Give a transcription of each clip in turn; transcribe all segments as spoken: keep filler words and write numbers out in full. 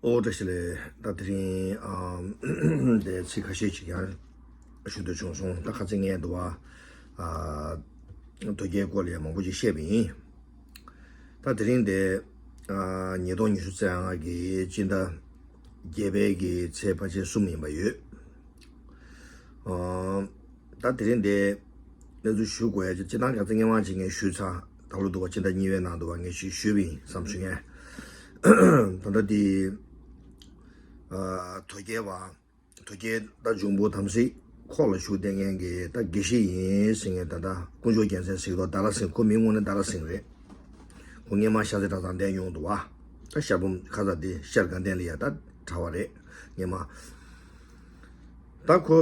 ཨོ་བཀྲ་ཤིས་བདེ་ལེགས། ད་དེ་རིང་ཨ་དེ་ཚིག་ཁ་ཤས་ཅིག་ཡང་ཞུ་འདོད་བྱུང་སོང་། ད་ཁ་ཚིག་ངས་འདུག་བ། ཨ་དོལ་རྒྱལ་སྐོར་ལ་ཡང་མང་པོ་ཅིག་བཤད་པ་ཡིན། ད་དེ་རིང་དེ་ཨ་ཉིས་སྟོང་ཉི་ཤུ་རྩ་ལྔ་གི་སྤྱི་ཟླ་བརྒྱད་པའི་གི་ཚེས་ཕལ་ཆེར་གསུམ་ཡིན་པ་ཡོད། ཨ་ད་དེ་རིང་འདི་གནས་ཚུལ་ཞུ་དགོས་ཡ་ཅིག་སྤྱིར་བཏང་ག་ཚོད་སྔོན་མ་ཅིག་ངས་ཞུས་ཚར། ད་ལོ་འདུག་བ་སྤྱི་ཟླ་གཉིས་པའི་ནང་འདུག་བ་ངས་ཞུས་ཞུས་པ་ཡིན་བསམ་ཞུ་ངས། ད་ལྟ་འདི་ཨ་དོལ་རྒྱལ་བ་དོལ་རྒྱལ་ད་འབྱུང་པོ་དམ་སྲི་ཁོག་ལ་ཞུགས་བསྡད་མཁན་གྱི་ད་དགེ་བཤེས་ཡིན་ཟེར་མཁན་ད་ལྟ་དཀོན་མཆོག་རྒྱལ་མཚན་ཟེར་གི་འདུག་རྡ་ར་སེང་ཁོ་མིང་དངོས་གནས་རྡ་ར་སེང་རེད། ཁོ་སྔོན་མ་ཤར་རྩེ་གྲྭ་ཚང་བསྡད་མྱོང་འདུག་བ། ད་ཤར་བུམ་ཁ་ས་དེ་ཤར་དགའ་ལྡན་ལ་ཡ་ད་གྲྭ་བ་རེད་སྔོན་མ། ད་ཁོ་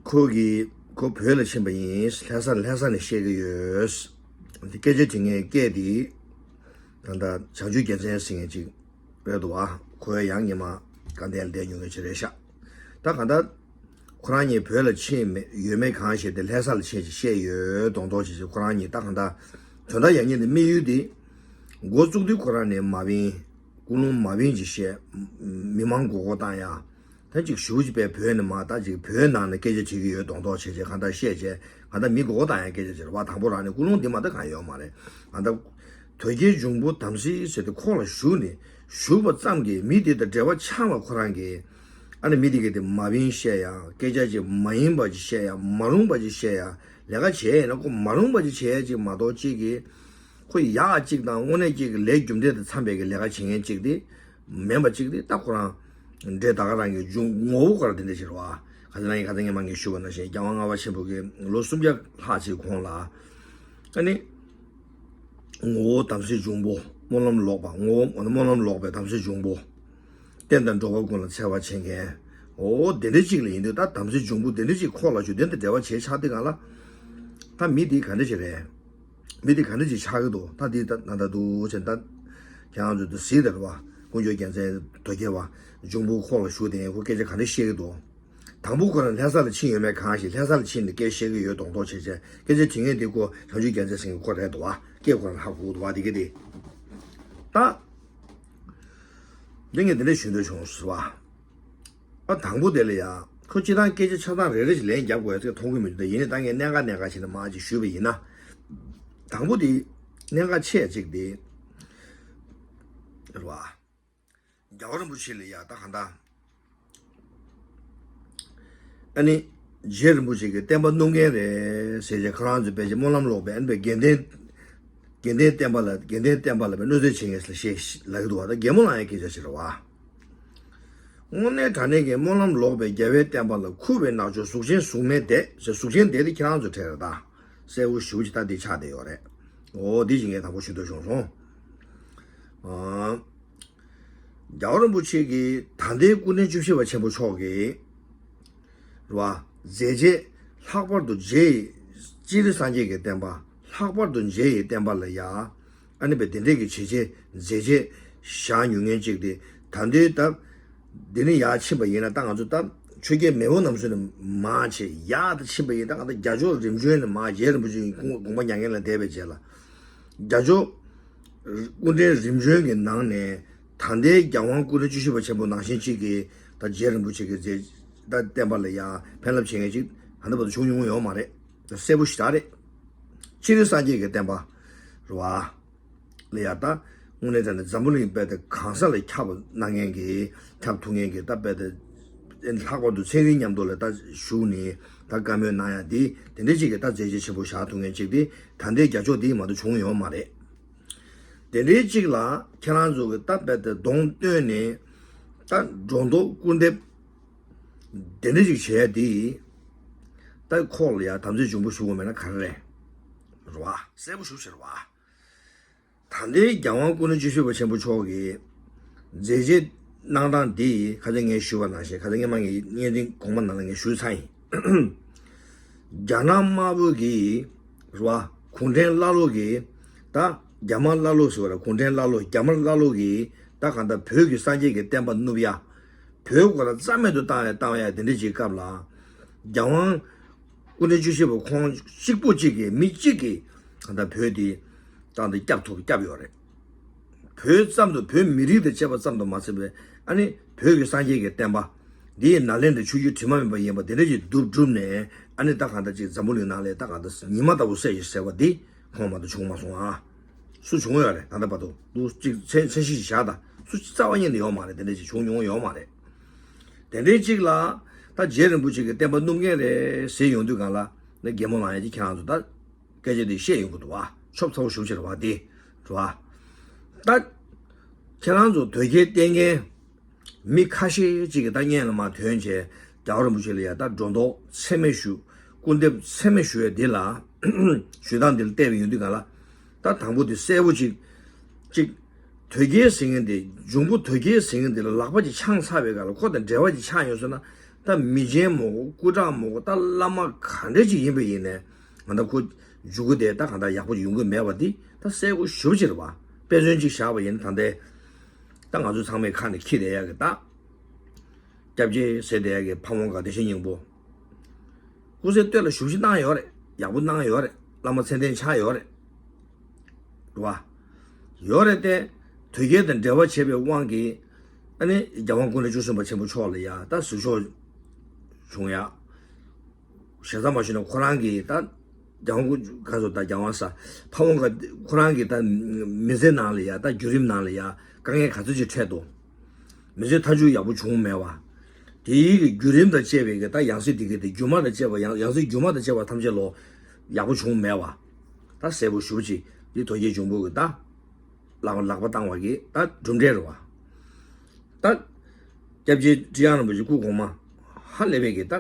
ཁོ་གིས་ཁོ་བོད་ལ་ཕྱིན་པ་ཡིན། ལྷ་ས་ལྷ་ས་ནས་བཤད་ཀྱི་ཡོད། དེ་སྐད་ཆ་དྲི་མཁན་སྐད་དེ་ད་ལྟ་བྱང་ཆུབ་རྒྱལ་མཚན་ཟེར་མཁན་ཅིག་རེད་འདུག་བ། ཁོ་ཡང་སྔོན་མ་དགའ་ལྡན་ལ་བསྡད་མྱོང་མཁན་ཅིག་རེད་ཤག་ད་གང་ལྟར་ཁོ་རང་གཉིས་བོད་ལ་ཕྱིན་མེད་ཡོད་མེད་གང་ཤེས་ཏེ་ལྷ་ས་ལ་ཕྱིན་ཅིག་བཤད་ཡོད་མདོག་མདོག་བྱེད་ཅིག་ཁོ་རང་གཉིས་ད་གང་ལྟར་དོན་དག་ཡང་སྙིང་དེ་དམིགས་ཡུལ་དེ་འགོ་བཙུགས་དུས་ཁོ་རང་ནས་མ་བིན། ཀུན་སློང་མ་བིན་ཅིག་བཤད། མི་མང་མགོ་སྐོར་བཏང་ཡ། ད་ཅིག་ཞུ་ཅིག་པས་བོད་ནས་མ་ད་ཅིག་བོད་ནང་ནས་སྐད་ཆ་དྲི་གི་ཡོད་མདོག་མདོག་བྱེད་བྱེད་གང་ལྟར་བཤད་བྱས་གང་ལྟར་མི་མགོ་སྐོར་བཏང་ཡ་སྐད་ཆ་བྱེད་རེད་བ། དང་པོ་རང་ནས་ཀུན་སློང་འདི་མ་ད་གང་ཡོད་མ་རེད། ཨ་ད་དོལ་རྒྱལ་འབྱུང་པོ་དམ་སྲི་ཟེར་ཏེ་ཁོག་ལ་ཞུགས་ནས་ཞུགས་པ་ཙམ་གྱིས་མི་དེ་དང་འབྲེལ་བ་ཆགས་པ་ཁོ་རང་གིས་ཨ་ནི་མི་དེ་ག་དེ་མ་བིན་བཤད་ཡ་སྐད་ཆ་ཅིག་མ་ཡིན་པ་ཅིག་བཤད་ཡ་མ་རུང་བ་ཅིག་བཤད་ཡ་ལས་ཀ་བྱས་ཡིན་ན་ཁོ་མ་རུང་བ་ཅིག་བྱས་ཡ་ཅིག་མ་གཏོགས་ཅིག་གིས་ཁོ་ཡག་ཅིག་དང་དངོས་གནས་ཅིག་གི་ལས་རྒྱུ་འབྲས་དང་འཚམ་པའི་གི་ལས་ཀ་བྱེད་མཁན་ཅིག་དེ་མིན་པ་ཅིག་དེ་ད་ཁོ་རང་འདྲེ་ད་ག་རང་གི་འཇུག་ངོ་བོ་ཁོ་རང་དེ་འདྲ་ཞིག་རེད་བ། ག་ཚོད་ན་ཡིན་ག་ཚོད་ངས་མ་ངས་ཞུས་པ་ནང་བཞིན་རྒྱལ་དབང་ལྔ་པ་ཆེན་པོ་གིས་ལོ་སུམ་བརྒྱ་ལྷག་ཅིག་གོང་ལ་ཨ་ནི་ངོ་བོ་དམ་སྲི་འབྱུང་པོ་སྨོན་ལམ་ལོག་པ་ངོ་བོ་སྨོན་ལམ་ལོག་པའི་དམ་སྲི་འབྱུང་པོ་བསྟན་དང་འགྲོ་བ་ཀུན་ལ་འཚེ་བ་བྱེད་མཁན་འོ་དེ་འདྲ་ཅིག་ལ་ཡིན་དུས་ད་དམ་སྲི་འབྱུང་པོ་དེ་འདྲ་ཅིག་ཁོག་ལ་ཞུགས་དེ་འདྲ་འབྲེལ་བ་བྱས་ཆགས་དེ་གང་ལ་ད་མི་དེ་ག་འདྲ་ཅིག་རེད། མི་དེ་ག་འདྲ་ཅིག་ཆགས་ཀྱི་འདུག་ད་འདི་ད་ད་ད་འདུག་ཅེས་ད་ཁྱེད་རང་ཚོ་འདི་གཟིགས་དང་རེད་བ། དཀོན་མཆོག་རྒྱལ་མཚན་དོལ་རྒྱལ་བ་འབྱུང་པོ་ཁོག་ལ་ཞུགས་དེ་ཁོ་སྐད་ཆ་ག་འདྲ་བཤད་ཀྱི་འདུག་དང་པོ་ཁོ་རང་ལྷ་ས་ལ་ཕྱིན་ཡོད་མེད་གང་ཞིག་ལྷ་ས་ལ་ཕྱིན་ནས་སྐད་བཤད་ཀྱི་ཡོད་མདོག་མདོག་བྱས་བྱས་སྐད་ཆ་དྲི་མཁན་དེ་ཁོ་བྱང་ཆུབ་རྒྱལ་མཚན་ཟེར་མཁན་ཁོ་རེད་འདུག་བ། སྐད་ཁོ་རང་ཧ་གོ་འདུག་བ་དེ་ག་དེ། ད་འདི་ངས་འདི་འདྲ་ཞུ་འདོད་བྱུང་ཟེར་བ། ཨ་དང་པོ་དེ་ལ་ཡ། ཁོ་སྤྱིར་བཏང་སྐད་ཆ་ཆ་ཚང་རེ་རེ་ཞིག་ལན་རྒྱབ་དགོས་ཡ་ཚིག་མཐོང་གི་མི་འདུག་ད་ཡིན་ནའི་ད་ངས་གནད་འགག་གནད་འགག་བྱས་ནས་མར་ཅིག་ཞུས་པ་ཡིན་ན། དང་པོ་དེ་གནད་འགག་ཆེ་ཡ་གཅིག་དེ། རེད་བ། རྒྱལ་བ་རིན་པོ་ཆེ་ལ་ཡ་ད་གང་ལྟར། ཨ་ནི། རྗེ་རིན་པོ་ཆེ་གི་བསྟན་པ་བསྣུབས་མཁན་རེད་ཟེར་བྱས་ཁོ་རང་ཚོས་དཔེ་ཆ་སྨོན་ལམ་ལོག་པའི་ཨ་ནི་དཔེ་དགེ་ལྡན། དགེ་ལྡན་བསྟན་པ་ལ་དགེ་ལྡན་བསྟན་པ་ལ་དཔེ་གནོད་འཚེ་བྱེད་མཁན་ལ་བཤད་ལབ་ཀྱི་འདུག་བ། ད་གད་མོ་ལངས་ཡ་སྐད་ཆ་ཞིག་རེད་བ། དངོས་གནས་དྲང་གནས་ཀྱི་སྨོན་ལམ་ལོག་པའི་རྒྱལ་བའི་བསྟན་པ་ལ་འཁུ་བའི་ནག་ཕྱོགས་གཟུགས་ཅན་གཟུགས་མེད་སྡེ་ཟེར་གཟུགས་ཅན་སྡེ་དེ་ཁྱེད་རང་ཚོ་གྲས་རེད་ད། གསལ་པོ་ཞེ་པོ་ཅིག་ད་འདི་ཆགས་བསྡད་ཡོད་རེད། འོ་འདི་ཅིག་ངས་དང་པོ་ཞུ་འདོད་བྱུང་སོང་། ཨ། རྒྱལ་བ་རིན་པོ་ཆེ་གིས་ད་ལྟའི་སྐུ་ཕྲེང་བཅུ་བཞི་པ་ཆེན་པོ་མཆོག་གིས། རེད་བ། མཛད་རྗེས་ལྷག་པར་དུ་རྗེ་ཡི་སྤྱིར་སངས་རྒྱས་ཀྱི་བསྟན་པ་ལྷག་པར་དུ་རྗེ་ཡི་བསྟན་པ་ལ་ཡ། ཨ་ནི་བས་དེ་འདྲས་ཀྱི་བྱས་རྗེས་མཛད་རྗེས་བཞག་མྱོང་མཁན་གཅིག་དེ་ད་འདོད་སྟབས། འདི་ནས་ཡར་ཕྱིན་པ་ཡིན་ན་ད་ང་ཚོ་ད་ཆོས་རྒྱལ་མེས་དབོན་རྣམ་གསུམ་ནས་མར་བྱས་ཡར་ད་ཕྱིན་པ་ཡིན་ད་ང་ད་རྒྱ་ཕྱོགས་རིམ་བྱོན་ནས་མར་རྗེ་རིན་པོ་ཆེ་ཡི་དགོངས་པ་མྱ་ངན་ལས་འདས་པའི་རྗེས་ལ། རྒྱ་ཕྱོགས་སྐུ་ཕྲེང་རིམ་བྱོན་གྱི་ནང་ནས་ད་ལྟའི་རྒྱལ་དབང་སྐུ་ཕྲེང་བཅུ་བཞི་པ་ཆེན་པོ་ནང་བཞིན་གཅིག་གིས་ད་རྗེ་རིན་པོ་ཆེ་གི་མཛད་ད་བསྟན་པ་ལ་ཡང་ཕན་རླབས་བྱེད་མཁན་ཅིག་ད་ལྟ་བར་དུ་བྱུང་མྱོང་ཡོད་མ་རེད། གསལ་པོ་ཞེ་དྲག་རེད། སྤྱིར་སངས་རྒྱས་ཀྱི་བསྟན་པ་རེད་བ། ལ་ཡ་ད་དངོས་གནས་དྲང་གནས་འཛམ་བུ་གླིང་དཔེ་དེ་གང་ས་ལ་ཁྱབ་པ་གནང་མཁན་གྱི་ཁྱབ་ཐུབ་མཁན་གྱི་ད་དཔེ་དེ་ལྷག་པར་དུ་ཚན་རིག་མཉམ་དུ་ལ་ད་ཞུགས་ནས་ད་བཀའ་མོལ་གནང་ཡ་འདི་དེ་འདྲ་ཅིག་གི་ད་མཛད་རྗེས་ཆེན་པོ་བཞག་ཐུབ་མཁན་ཅིག་དེ་ད་ལྟའི་རྒྱ་ཕྱོགས་འདིའི་མ་གཏོགས་བྱུང་ཡོད་མ་རེད། དེ་འདྲའི་ཅིག་ལ་ཁྱེད་རང་ཚོ་གི་ད་དཔེ་དེ་གདོང་སྟོན་ནས་ད་སྒྲོ་འདོགས་སྐུར་འདེབས་དེ་འདྲ་ཅིག་བྱས་ཡ་འདི་ད་ཁོག་ལ་ཡ་དམ་ཚིག་འབྱུང་པོ་ཞུགས་པ་མེད་ན་ག་རེ་རེད། རེད་བ། གསལ་པོ་ཞུ་ཟེར་བ། ད་ལྟའི་རྒྱལ་དབང་སྐུ་ཕྲེང་བཅུ་བཞི་པ་ཆེན་པོ་མཆོག་གིས་མཛད་རྗེས་གནང་སྟངས་འདི་ཁ་སང་ངས་ཞུས་པ་ནང་བཞིན་ཁ་སང་སྔོན་མ་ངས་བརྙན་འཕྲིན་གོང་མ་ནང་ལ་ངས་ཞུས་ཚར་ཡིན། རྒྱ་ནག་དམར་པོ་གིས་རེད་བ། གུང་ཁྲན་བླ་ལོག་གིས་ད་རྒྱ་དམར་བླ་ལོག་ཟེར་བ་ལ་གུང་ཁྲན་བླ་ལོག་རྒྱ་དམར་བླ་ལོག་གིས་ད་གང་ལྟར་བོད་ཀྱི་སངས་རྒྱས་ཀྱི་བསྟན་པ་བསྣུབ་ཡ། བོད་སྐོར་ལ་རྩ་མེད་དུ་བཏང་ཡ་བཏང་ཡ་དེ་འདྲ་ཅིག་སྐབས་ལ། རྒྱལ་དབང་སྐུ་ཕྲེང་བཅུ་བཞི་པ་ཁོང་གཅིག་པོ་གཅིག་གིས་མི་གཅིག་གིས་གང་ལྟར་བོད་དེ་བཏང་སྟེ་སྐྱབས་ཐུབ་སྐྱབས་ཡོད་རེད། བོད་ཙམ་དུ་བོད་མི་རིགས་དང་བཅས་པ་ཙམ་དུ་མ་ཟད་པའི་ཨ་ནི་བོད་ཀྱི་སངས་རྒྱས་ཀྱི་བསྟན་པ་འདིའི་ནཱ་ལེནྡྲ་ཆོས་བརྒྱུད་དྲི་མ་མེད་པ་ཡིན་པ་འདི་འདྲ་ཞིག་བསྒྲུབས་བསྒྲུབས་ནས། ཨ་ནི་ད་གང་ལྟར་ཅིག་འཛམ་བུ་གླིང་ནང་ལ་ད་གང་ལྟར་ཉི་མ་ལྟ་བུ་གསལ་ཞིང་གསལ་བ་འདི་ཁོང་མ་གཏོགས་བྱུང་མ་སོང་ཨ། སུ་བྱུང་ཡོད་རེད། ད་ལྟ་བར་དུ་འདུག་ཅིག་མཚན་མཚན་གཞི་ཞིག་བཞག་དང་། སུ་རྩ་བ་ཉིད་ནས་ཡོད་མ་རེད། དེ་འདྲ་ཅིག་བྱུང་མྱོང་ཡོད་མ་རེད། དེ་འདྲའི་ཅིག་ལ་ད་རྗེ་རིན་པོ་ཆེ་གི་བསྟན་པ་སྣུབ་མཁན་རེད་ཟེར་ཡོང་དུས་སྒང་ལ་ནི་གད་མོ་ལངས་ཡ་ཅིག་ཁྱེད་རང་ཚོ་ད་སྐད་ཆ་དེ་བཤད་ཡོང་གི་འདུག་བ། ཆོབ་ཚ་བོ་ཞུ་ཕྱིར་བ་དེ་རེད་བ། ད་ཁྱེད་རང་ཚོ་དོལ་རྒྱལ་བསྟེན་མཁན་མི་ཁ་ཤས་ཅིག་གིས་ད་སྔོན་ལ་མར་ཐོན་བྱས་རྒྱལ་བ་རིན་པོ་ཆེ་ལ་ཡ་ད་སྒྲོ་འདོགས་ཚད་མེད་ཞུ། སྐུར་འདེབས་ཚད་མེད་ཞུ་ཡ་འདི་ལ་ཞུ་སྟངས་འདི་ལ་བལྟས་པ་ཡོང་དུས་སྒང་ལ། ད་དང་པོ་དེ་གསལ་པོ་ཅིག་ཅིག་དོལ་རྒྱལ་ཟེར་མཁན་དེ། འབྱུང་པོ་དོལ་རྒྱལ་ཟེར་མཁན་དེ་ལ་ལག་པ་ཅིག་འཆང་ཚར་བའི་སྒང་ལ། ཁོ་དང་འབྲེལ་བ་ཅིག་འཆང་ཡོད་ཟེར་ན། ད་མི་ཆེན་མོ་གོ་སྐུ་དྲག་མོ་གོ་ད་བླ་མ་ག་འདྲ་ཅིག་ཡིན་པ་ཡིན་ནའི་ང་ད་ཁོ་འཇུག་སྒོ་དེ་ད་གང་ལྟར་ཡག་པོ་ཅིག་ཡོང་གི་མེད་པ་འདི་ད་གསལ་པོ་ཞེ་པོ་ཅིག་རེད་བ། དཔེ་མཚོན་ཅིག་བཞག་པ་ཡིན་ན། ད་ལྟའི་ད་ང་ཚོ་ཚང་མའི་ཁ་ནས་འཁྱེར་བསྡད་ཡག་གི་ད་སྐྱབས་རྗེ་ཟེར་བསྡད་ཡག་གི་ཕ་བོང་ཁ་བདེ་ཆེན་སྙིང་པོ། སྐུ་ཚེ་སྟོད་ལ་ཞབས་ཕྱི་གནང་ཡོད་རེད། ཡག་པོ་གནང་ཡོད་རེད། བླ་མ་མཚན་ལྡན་ཆགས་ཡོད་རེད། རེད་བ། ཡོད་རེད་དེ། དོལ་རྒྱལ་དང་འབྲེལ་བ་བྱས་པའི་དབང་གིས་ཨ་ནི་རྒྱལ་དབང་སྐུ་ཕྲེང་བཅུ་གསུམ་པ་ཆེན་པོ་མཆོག་ལ་ཡ་ད་ཟུར་ཤོག་བྱུང་ཡ། ཞེ་ས་མ་ཞུས་ན་ཁོ་རང་གིས་ད་རྒྱལ་དབང་སྐུ་ག་ཚོད་ད་རྒྱལ་དབང་ས་ཕ་བོང་ཁ་ཁོ་རང་གིས་ད་མི་ཚེ་ནང་ལ་ཡ་ད་བརྒྱུད་རིམ་ནང་ལ་ཡ་དཀའ་ངལ་ག་ཚོད་ཅིག་འཕྲད་འདུག་མི་ཚེ་མཐའ་མཇུག་ཡག་པོ་བྱུང་མེད་བ། དེའི་གི་བརྒྱུད་རིམ་དང་བཅས་པའི་གི་ད་ཡང་སྲིད་དེ་གི་དེ་སྒྱུ་མ་དང་བཅས་པ། ཡང་ཡང་སྲིད་སྒྱུ་མ་དང་བཅས་པ་ཐམས་ཅད་ལོ་ཡག་པོ་བྱུང་མེད་བ། ད་གསལ་པོ་ཞེ་པོ་ཅིག་འདི་དོལ་རྒྱལ་འབྱུང་པོ་གི་ད་ལག་ལག་པ་བཏང་བ་གི་ད་གྲུབ་འབྲས་རེད་བ། ད་སྐྱབས་རྗེ་ཁྲི་བྱང་རིན་པོ་ཆེ་སྐུ་གོང་མ་ཧ་ལས་པའི་གི་ད་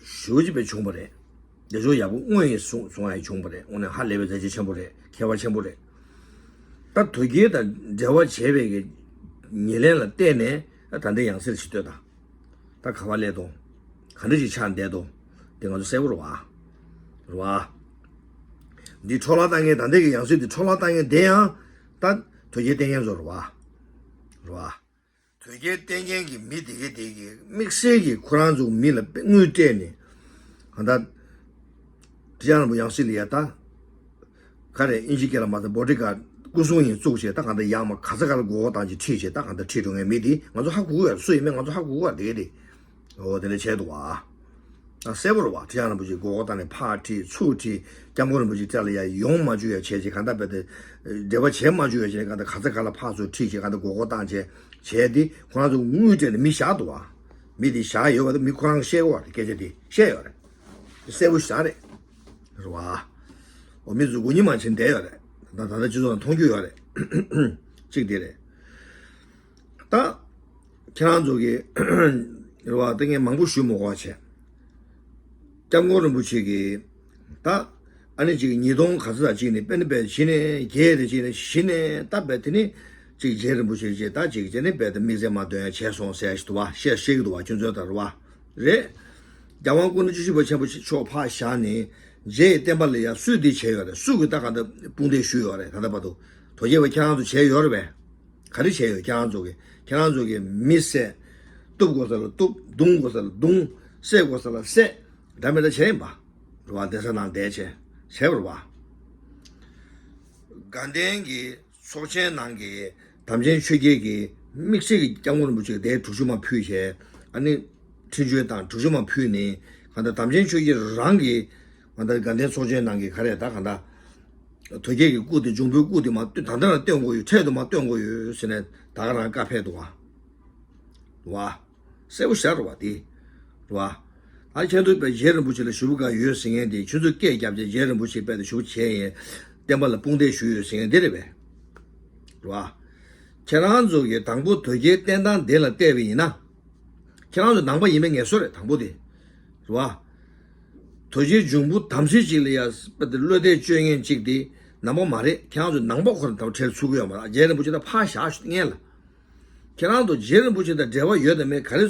ཞེ་པོ་ཅིག་དཔེ་བྱུང་བ་རེད། དེ་ཚོ་ཡག་པོ་དངོས་ཡིན་གསུང་གསུང་ཡ་བྱུང་བ་རེད། དངོས་གནས་ཧ་ལས་པའི་མཛད་རྗེས་ཆེན་པོ་རེད། མཁས་པ་ཆེན་པོ་རེད། ད་དོལ་རྒྱལ་དང་འབྲེལ་བ་བྱས་པའི་གི་ཉེར་ལེན་ལ་བརྟེན་ནས་ད་ལྟའི་ཡང་སྲིད་ཅིག་བཏོད་དང་། ད་ག་བ་སླེབས་དང་། ག་འདྲ་ཞིག་ཆགས་བསྡད་དང་། དེ་ང་ཚོ་གསལ་པོ་རེད་བ། རེད་བ། འདི་འཕྲོ་བརླག་བཏང་མཁན། ད་ལྟའི་གི་ཡང་སྲིད་འདི་འཕྲོ་བརླག་བཏང་མཁན་དེ་ཡང་ད་དོལ་རྒྱལ་བསྟེན་མཁན་ཚོ་རེད་བ། རེད་བ། དོལ་རྒྱལ་བསྟེན་མཁན་གྱི་མི་དེ་གའི་དེ་གའི་དམིགས་བསལ་གྱི་ཁོ་རང་ཚོ་མི་ལ་དངུལ་སྤྲད་ནས་གང་ལྟར་ཁྲི་བྱང་རིན་པོ་ཆེ་ཡང་སྲིད་ལ་ཡ་ད་ག་རེ་ཨིན་ཇི་སྐད་ལ་མ་ཟད་བྷོ་ཌི་གཱཌ་སྐུ་སྲུང་ཡིན་བཙུགས་བྱས། ད་གང་ལྟར་ཡར་མར་ག་ས་ག་ལ་མགོ་སྐོར་བཏང་བྱས་ཁྲིད་བྱས། ད་གང་ལྟར་ཁྲིད་འགྲོ་མཁན་མི་དེ་ང་ཚོ་ཧ་གོ་གི་ཡོད་རེད། སུ་ཡིན་མིན་ང་ཚོ་ཧ་གོ་གི་ཡོད་རེད། དེ་གའི་དེ། འོ་དེ་འདྲ་བྱས་འདུག་བ། ཨ་གསལ་པོ་རེད་བ། ཁྲི་བྱང་རིན་པོ་ཆེ་མགོ་སྐོར་བཏང་ནས་ཕར་ཁྲིད་ཚུར་ཁྲིད། སྐྱབས་མགོན་རིན་པོ་ཆེ་རྩ་ལ་ཡ་ཡོང་མ་བཅུག་ཡ་བྱས་བྱས། གང་ལྟར་རྦད་དེ་འབྲེལ་བ་བྱེད་མ་བཅུག་ཡ་བྱས་ནས། གང་ལྟར་ག་ས་ག་ལ་ཕར་ཚུར་ཁྲིད་བྱས། གང་ལྟར་མགོ་སྐོར་བཏང་བྱས་བྱས་ཏེ། ཁོ་རང་ཚོ་དངུལ་སྤྲད་ནས་མི་བཞག་འདུག་བ། མི་དེ་བཞག་ཡོད་པ་དེ་མི་ཁོ་རང་བཤད་ཡོད་རེད། སྐད་ཆ་དེ་བཤད་ཡོད་རེད། གསལ་པོ་ཞེ་དྲག་རེད། རེད་བ། འོ་མི་ཚོ་མགོ་གཉིས་མ་ཕྱིན་བསྡད་ཡོད་རེད། ད་ད་ལྟ་སྤྱི་ཚོགས་ནང་མཐོང་རྒྱུ་ཡོད་རེད། གཅིག་དེ་རེད། ད་ཁྱེད་རང་ཚོ་གི་རེད་བ། ད་ངས་མང་པོ་ཞུ་མི་དགོས་པ་བྱས། སྐྱབས་མགོན་རིན་པོ་ཆེ་གིས་ད་ཨ་ནི་ཅིག་ཉིས་སྟོང་ག་ཚོད་དང་ཅིག་ནས་དཔེ་ནི་དཔེ་གཞི་ནས་བརྒྱད་དེ་ཅིག་ནས་གཞི་ནས་ད་དཔེ་དེ་ནི་ཅིག་རྗེ་རིན་པོ་ཆེ་ཅིག་ད་ཅིག་ཅིག་ནི་དཔེ་དེ་དམིགས་བསལ་མ་འདོན་ཡ་བྱས་སོང་ཟེར་ཞིག་འདུག་བ། བཤད་ཤེས་ཀྱི་འདུག་བ། ཁྱོད་ཚོའི་ལྟར་བ་རེད། རྒྱལ་དབང་སྐུ་ཕྲེང་བཅུ་བཞི་པ་ཆེན་པོ་མཆོག་ཕར་བཞག་ནས་རྗེ་ཡི་བསྟན་པ་ལ་ཡ་སུས་འདི་བྱས་ཡོད་རེད། སུ་གིས་ད་གང་ལྟར་དཔུང་འདེགས་ཞུས་ཡོད་རེད། ད་ལྟ་བར་དུ་དོལ་རྒྱལ་བས་ཁྱེད་རང་ཚོ་བྱས་ཡོད་རེད་པས། ག་རེ་བྱས་ཡོད། ཁྱེད་རང་ཚོ་གིས་ཁྱེད་རང་ཚོ་གིས་མི་བསད། གཏུབ་དགོས་ས་ལ་གཏུབ། རྡུང་དགོས་ས་ལ་རྡུང་། བསད་དགོས་ས་ལ་བསད། འདྲ་མི་འདྲ་བྱས་ཡིན་པ། རེད་བ། གདན་ས་ནང་བསྡད་བྱས་བྱས་པ་རེད་བ། དགའ་ལྡན་གྱི་ཚོགས་ཆེན་ནང་གི་དམ་ཅན་ཆོས་རྒྱལ་གྱིས་དམིགས་བསལ་གྱི་སྐྱབས་མགོན་རིན་པོ་ཆེ་གི་དེའི་གྲུ་བཞུ་མར་ཕུལ་བྱས། ཨ་ནི་འཕྲིན་བཅོལ་དང་གྲུ་བཞུ་མར་ཕུལ་ནས། གང་ལྟར་དམ་ཅན་ཆོས་རྒྱལ་རང་གིས་གང་ལྟར་དགའ་ལྡན་ཚོགས་ཆེན་ནང་གི་ག་རེ་ད་གང་ལྟར་དོལ་རྒྱལ་གྱི་སྐུ་དེ། འབྱུང་པོའི་སྐུ་དེ་མར་སྟོན། ད་ལྟ་ལ་སྟོན་དགོས་ཡོད། འཕྲལ་དུ་མར་སྟོན་དགོས་ཡོད་ཟེར་ནས་ད་ག་རང་བཀའ་ཕེབས་འདུག་བ། བ། གསལ་པོ་ཞེ་དྲག་རེད་བ་དེ། རེད་བ། ད་ཁྱེད་ཚོས་དཔེ་རྗེ་རིན་པོ་ཆེ་ལ་ཞུ་བ་ག་ཡོད་ཟེར་མཁན་དེ། ཁྱོད་ཚོས་སྐད་རྒྱབ་བྱས་རྗེ་རིན་པོ་ཆེ་དཔེ་དེ་ཞུ་བྱས་ཡིན། བསྟན་པ་ལ་དཔུང་འདེགས་ཞུས་ཡོད་ཟེར་མཁན་དེ་རེད་པས། རེད་བ། ཁྱེད་རང་ཚོ་གིས་དང་པོ་དོལ་རྒྱལ་བསྟེན་སྟངས་དེ་ལ་བལྟས་པ་ཡིན་ན། ཁྱེད་རང་ཚོ་ནང་པ་ཡིན་པའི་ངེས་སོ་རེད། དང་པོ་དེ། རེད་བ། དོལ་རྒྱལ་འབྱུང་པོ་དམ་སྲི་ཅིག་ལ་ཡ་དཔེ་དེ་བློ་གཏད་བཅོལ་མཁན་ཅིག་དེ་ནང་པ་མ་རེད། ཁྱེད་རང་ཚོ་ནང་པ་ཁོ་རང་དང་ཁྲལ་ཚུགས་ཀྱི་ཡོད་མ་རེད། རྗེ་རིན་པོ་ཆེ་དང་ཕར་བཞག་ཞུ་ངེས་ལ། ཁྱེད་རང་ཚོ་རྗེ་རིན་པོ་ཆེ་དང་འབྲེལ་བ་ཡོད་དང་མེད་ག་རེ་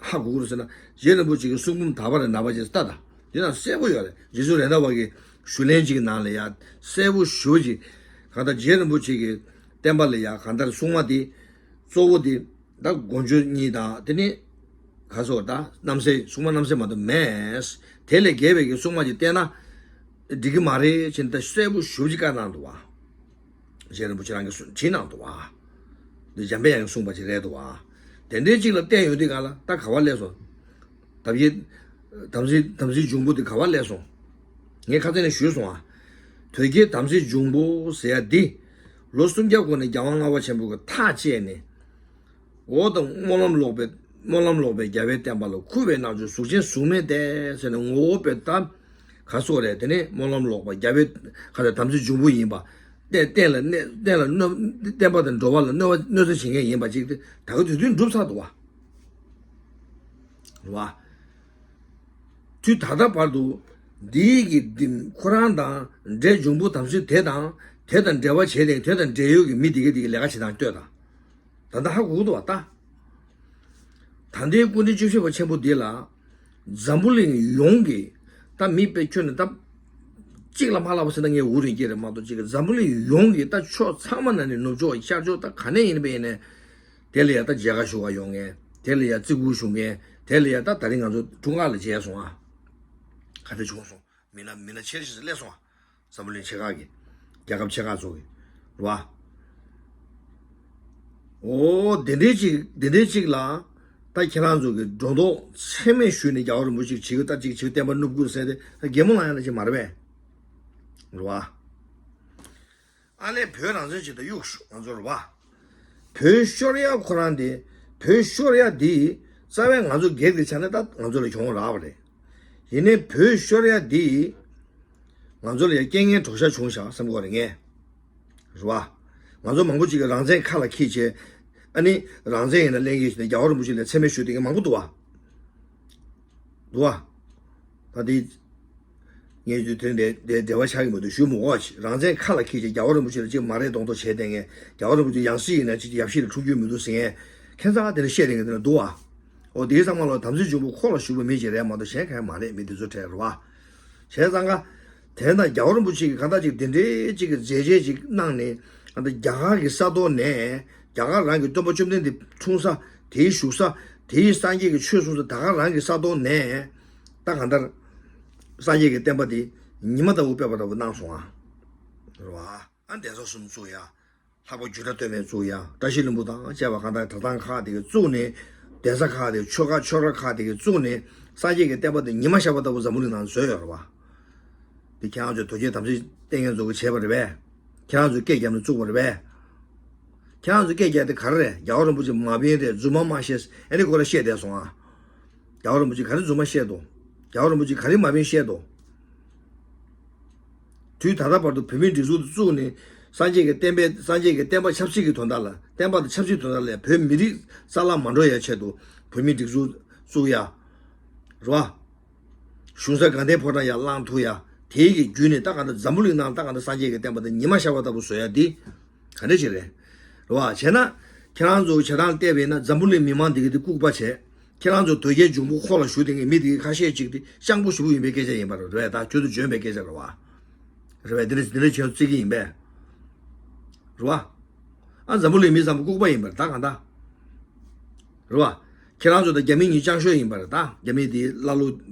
ཧ་གོ་གི་རེད་ཟེར་ན། རྗེ་རིན་པོ་ཆེ་གི་གསུང་འབུམ་དག་པ་རེད། ནང་པ་ཅིག་ལྟ་དང་། དེ་ན་གསལ་པོ་ཡོད་རེད། རྗེ་བཙུན་རེད་མདའ་བ་གི་ཞུ་ལན་ཅིག་ནང་ལ་ཡ་གསལ་པོ་ཞེ་པོ་ཅིག་གང་ལྟར་རྗེ་རིན་པོ་ཆེ་གི་བསྟན་པ་ལ་ཡ་གང་ལྟར་སྲུང་མ་དེ་གཙོ་བོ་དེ་ད་དཀོན་མཆོག་གཉིས་དང་། དེ་ནི་ག་སོགས་ད་རྣམ་སྲས། སྲུང་མ་རྣམ་སྲས་མ་གཏོགས་མེད། དེ་ལས་བརྒལ་བའི་གི་སྲུང་མ་ཅིག་བསྟེན་ན་འགྲིག་གི་མ་རེད་ཅེས་ད་གསལ་པོ་ཞེ་པོ་ཅིག་བཀའ་གནང་འདུག་བ། རྗེ་རིན་པོ་ཆེ་རང་གིས་གསུང་བྲིས་གནང་འདུག་བ། འདི་འཇམ་དཔལ་དབྱངས་ཀྱིས་གསུངས་པ་ཅིག་རེད་འདུག་བ། དེ་འདྲའི་ཅིག་ལ་བལྟས་ཡོང་དུས་ག་ལ་ད་ག་བ་སླེབས་སོང་། དམ་ཡེ་དམ་ཚིག་དམ་ཚིག་འབྱུང་པོ་དེ་ག་བ་སླེབས་སོང་། ངས་ཁ་སང་ནས་ཞུས་སོང་ཨ། དོལ་རྒྱལ་དམ་ཚིག་འབྱུང་པོ་ཟེར་ཡ་འདི། ལོ་སུམ་བརྒྱ་གོང་ནས་རྒྱལ་དབང་ལྔ་པ་ཆེན་པོ་གི་ཐག་བཅད་ནས། འོ་དང་སྨོན་ལམ་ལོག་པའི་སྨོན་ལམ་ལོག་པའི་རྒྱལ་བའི་བསྟན་པ་ལ་འཁུ་བའི་རྣལ་འབྱོར་གཟུགས་ཅན་གཟུགས་མེད་དེ་ཟེར་ནས་ངོ་བོ་དཔེ་ལྟ། ག་སོགས་རེད། དེ་ནས་སྨོན་ལམ་ལོག་པ་རྒྱལ་བའི་ཁ་ལ་དམ་ཚིག་འབྱུང་པོ་ཡིན་པ། གཏན་གཏན་ལ་གནས་གཏན་ལ་གནོད་བསྟན་པ་དང་འགྲོ་བ་ལ་གནོད་པ་གནོད་འཚེ་བྱེད་མཁན་ཡིན་པ་ཅིག་དེ་ད་ག་དུས་དུས་འགྲུབ་ཚར་འདུག་བ། རེད་བ། དུས་ད་ལྟ་བར་དུ་འདིའི་གི་འདི་ཁོ་རང་དང་འབྲས་འབྱུང་པོ་དམ་ཚིག་དེ་དང་དེ་དང་འབྲེལ་བ་བྱས་ཏེ་དེ་དང་འབྲེལ་ཡོད་ཀྱི་མི་དེ་ག་དེ་གི་ལས་ཀ་བྱེད་སྟངས་ལྟོས་དང་། ད་ལྟ་ཧ་གོ་གི་འདུག་བ་ད། ད་ལྟའི་སྐུ་ཕྲེང་བཅུ་བཞི་པ་ཆེན་པོ་འདི་ལ་འཛམ་བུ་གླིང་ཡོངས་ཀྱི་ད་མི་དཔེ་ཁྱོན་ནས་ད་གཅིག་ལ་མ་ལབ་པ་ཟེར་ན་ངས་འུར་རེ་སྐྱེ་རེད་མ་གཏོགས་གཅིག་གི་འཛམ་བུ་གླིང་ཡོངས་ཀྱི་ད་ཕྱོགས་ཚང་མ་ནང་ནས་ནུབ་ཕྱོགས་ཤར་ཕྱོགས་ད་ག་ནས་ཡིན་པ་ཡིན་ནས། དེ་ལ་ཡ་ད་མཇལ་ཁ་ཞུ་བ་ཡོང་མཁན། དེ་ལ་ཡ་བརྩི་བཀུར་ཞུ་མཁན། དེ་ལ་ཡ་ད་ད་རིང་ང་ཚོ་དྲུང་ཁག་ལ་མཇལ་སོང་ཨ། ག་འདྲ་བྱུང་སོང་། མི་སྣ་མི་སྣ་ཆེ་ཤོས་སུ་སླེབས་སོང་ཨ། འཛམ་བུ་གླིང་ཆེ་ཁག་གི་རྒྱལ་ཁབ་ཆེ་ཁག་ཚོ་གི་རེད་བ། འོ་དེ་འདྲའི་ཅིག་དེ་འདྲའི་ཅིག་ལ་ད་ཁྱེད་རང་ཚོ་གི་སྒྲོ་འདོགས་ཚད་མེད་ཞུས་ནས་རྒྱལ་བ་རིན་པོ་ཆེ་ཅིག་ད་ཅིག་ཅིག་བསྟན་པ་བསྣུབ་དགོས་ཟེར་ཏེ་ད་གད་མོ་ལངས་ཡ་ལ་ཅིག་མ་རེད་པས། རེད་བ། ཨ་ལས་བོད་རང་བཙན་ཅིག་ད་གཡུག་ཤོག་ང་ཚོ་རེད་བ། བོད་ཤོར་ཡ་ཁོ་རང་དེ་བོད་ཤོར་ཡ་དེ་རྩ་བའི་ང་ཚོ་སྒེར་གྱི་ཆ་ནས་ད་ང་ཚོ་ལ་གྱོང་རག་པ་རེད། ཡིན་ནའི་བོད་ཤོར་ཡ་དེ་ང་ཚོ་ལ་ཡ་རྐྱེན་ངན་གྲོགས་ཤ་བྱུང་ཤག་བསམ་གི་རེད་ངས། རེད་བ། ང་ཚོ་མང་པོ་ཅིག་གིས་རང་བཙན་ཁ་ལ་འཁྱེར་བྱས། ཨ་ནི་རང་བཙན་ཡིན་ན་ལེན་གྱི་ཞིག་ནས་རྒྱལ་བ་རིན་པོ་ཆེ་ལ་མཚན་སྨད་ཞུ་བསྡད་མཁན་མང་པོ་འདུག་བ། འདུག་བ། ད་དེ། ངས་དུས་དེ་འདྲའི་འདྲའི་འབྲེལ་བ་ཆགས་ཀྱི་མི་འདུག་ཞུ་མི་དགོས་ཅིག་རང་བཙན་ཁ་ལ་འཁྱེར་བྱས་རྒྱལ་བ་རིན་པོ་ཆེ་ལ་ཅིག་མ་རེད་མདོག་མདོག་བྱས་བསྡད་མཁན། རྒྱལ་བ་རིན་པོ་ཆེ་ཡང་སྲིད་ཡིན་ན་ཅིག་ཡབ་གཞིས་ལ་འཁྲུངས་རྒྱུ་མི་འདུག་ཟེར་མཁན། ཁྱད་མཚར་དེ་འདྲ་བཤད་བསྡད་མཁན་དེ་འདྲ་འདུག་བ། འོ་དེའི་ཚང་མ་ལ་དམ་ཚིག་འབྱུང་པོ་ཁོག་ལ་ཞུགས་པ་མི་ཅིག་རེད་མ་གཏོགས་གཞན་གང་ཡང་མ་རེད། མི་དེ་ཚོ་གྲས་རེད་བ། བྱས་ཙང་ཀ། དེ་ན་རྒྱལ་བ་རིན་པོ་ཆེ་གིས་གང་ལྟར་ཅིག་དེ་འདྲའི་ཅིག་གི་མཛད་རྗེས་ཅིག་གནང་ནས། ཨ་ནི་རྒྱ་གར་གྱི་ས་ཐོག་ནས་རྒྱ་གར་རང་གི་སྟོན་པ་བཅོམ་ལྡན་འདས་འཁྲུངས་ས་དེའི་བཞུགས་ས་དེའི་སངས་རྒྱས་ཀྱི་ཆོས་གསུངས་ས་ད་ག་རང་གི་ས་ཐོག་ནས་ད་གང་ལྟར་སངས་རྒྱས་ཀྱི་བསྟན་པ་དེ་ཉི་མ་ལྟ་བུ་སྤེལ་བ་ལྟ་བུ་གནང་སོང་ཨ། རེད་བ། ཨ་གདན་ས་གསུམ་བཙུགས་ཡ། ལྷག་པ་རྒྱུད་གྲྭ་སྟོད་སྨད་བཙུགས་ཡ། བཀྲ་ཤིས་ལྷུན་པོ་དང་བཅས་པ་གང་ལྟར་གྲྭ་ཚང་ཁག་དེ་གི་བཙུགས་ནས། གདན་ས་ཁག་དེ་ཆོས་ཁག་ཆོས་ར་ཁག་དེ་གི་བཙུགས་ནས། སངས་རྒྱས་ཀྱི་བསྟན་པ་དེ་ཉི་མ་ཤར་བ་ལྟ་བུ་འཛམ་བུ་གླིང་ནང་བཟོས་ཡོད་རེད་བ། དེ་ཁྱེད་རང་ཚོས་དོལ་རྒྱལ་དམ་ཚིག་བསྟེན་མཁན་ཚོ་གིས་བྱས་པ་རེད་པས། ཁྱེད་རང་ཚོས་སྐད་བརྒྱབ་ནས་བཙུགས་པ་རེད་པས། ཁྱེད་རང་ཚོས་སྐད་བརྒྱབ་དེ་ག་རེ་རེད། རྒྱལ་བ་རིན་པོ་ཆེ་མ་བིན་རེད། རྫུན་མ་མ་བཤད། ཨ་ནི་ཁོ་ར་བཤད་བསྡད་སོང་ཨ། རྒྱལ་བ་རིན་པོ་ཆེ་ག་རེ་རྫུན་མ་བཤད་དོ། རྒྱལ་བ་རིན་པོ་ཆེ་ག་རེ་མ་བིན་བཤད་དོ། དུས་ད་ལྟ་བར་དུ་བོད་མིའི་སྒྲིག་འཛུགས་དེ་བཙུགས་ནས། སངས་རྒྱས་ཀྱི་བསྟན་པའི་སངས་རྒྱས་ཀྱི་བསྟན་པ་ཆབ་སྲིད་ཀྱི་དོན་དག་ལ། བསྟན་པ་དང་ཆབ་སྲིད་དོན་དག་ལ་བོད་མི་རིགས་རྩ་བརླག་མ་འགྲོ་ཡ་ཆེད་དུ་བོད་མིའི་སྒྲིག་འཛུགས་བཙུགས་ཡ། རེད་བ། གཞུང་ས་དགའ་ལྡན་ཕོ་བྲང་ཡར་བསླངས་ཐུབ་ཡ། དེའི་གི་བརྒྱུད་ནས་ད་ག་ད་འཛམ་བུ་གླིང་ནང་ད་ག་ད་སངས་རྒྱས་ཀྱི་བསྟན་པ་དེ་ཉི་མ་ཤར་བ་ལྟ་བུ་བཟོ་ཡ་འདི། ག་འདྲ་ཞིག་རེད། རེད་བ། བྱས་ན། ཁྱེད་རང་ཚོ་བྱེད་སྟངས་བལྟས་པ་ཡིན་ན་འཛམ་བུ་གླིང་མི་མང་འདི་གི་འདི་ལྐུགས་པ་བྱས། ཁྱེད་རང་ཚོ་དོལ་རྒྱལ་འབྱུང་པོ་ཁོག་ལ་ཞུགས་དེ་ངས་མི་དེ་གི་ཁ་ཤས་ཅིག་དེ་སྤྱང་པོ་ཞེ་པོ་ཡིན་པའི་སྐད་ཆ་ཡིན་པ་རེད་བ། ད་ཁྱོད་ཚོ་འཇོན་པའི་སྐད་ཆ་རེད་བ། རེད་བས། འདི་འདྲ་འདི་འདྲ་བྱས་བརྩི་གི་ཡིན་པས། རེད་བ། ཨ་འཛམ་བུ་གླིང་མི་ཚང་མ་ལྐུགས་པ་ཡིན་པ་རེད་ད་གང་ལྟར། རེད་བ། ཁྱེད་རང་ཚོ་དང་རྒྱ་མི་གཉིས་སྤྱང་ཤོས་ཡིན་པ་རེད་ད། རྒྱ་མི་དེ་ཀླ་ཀློ་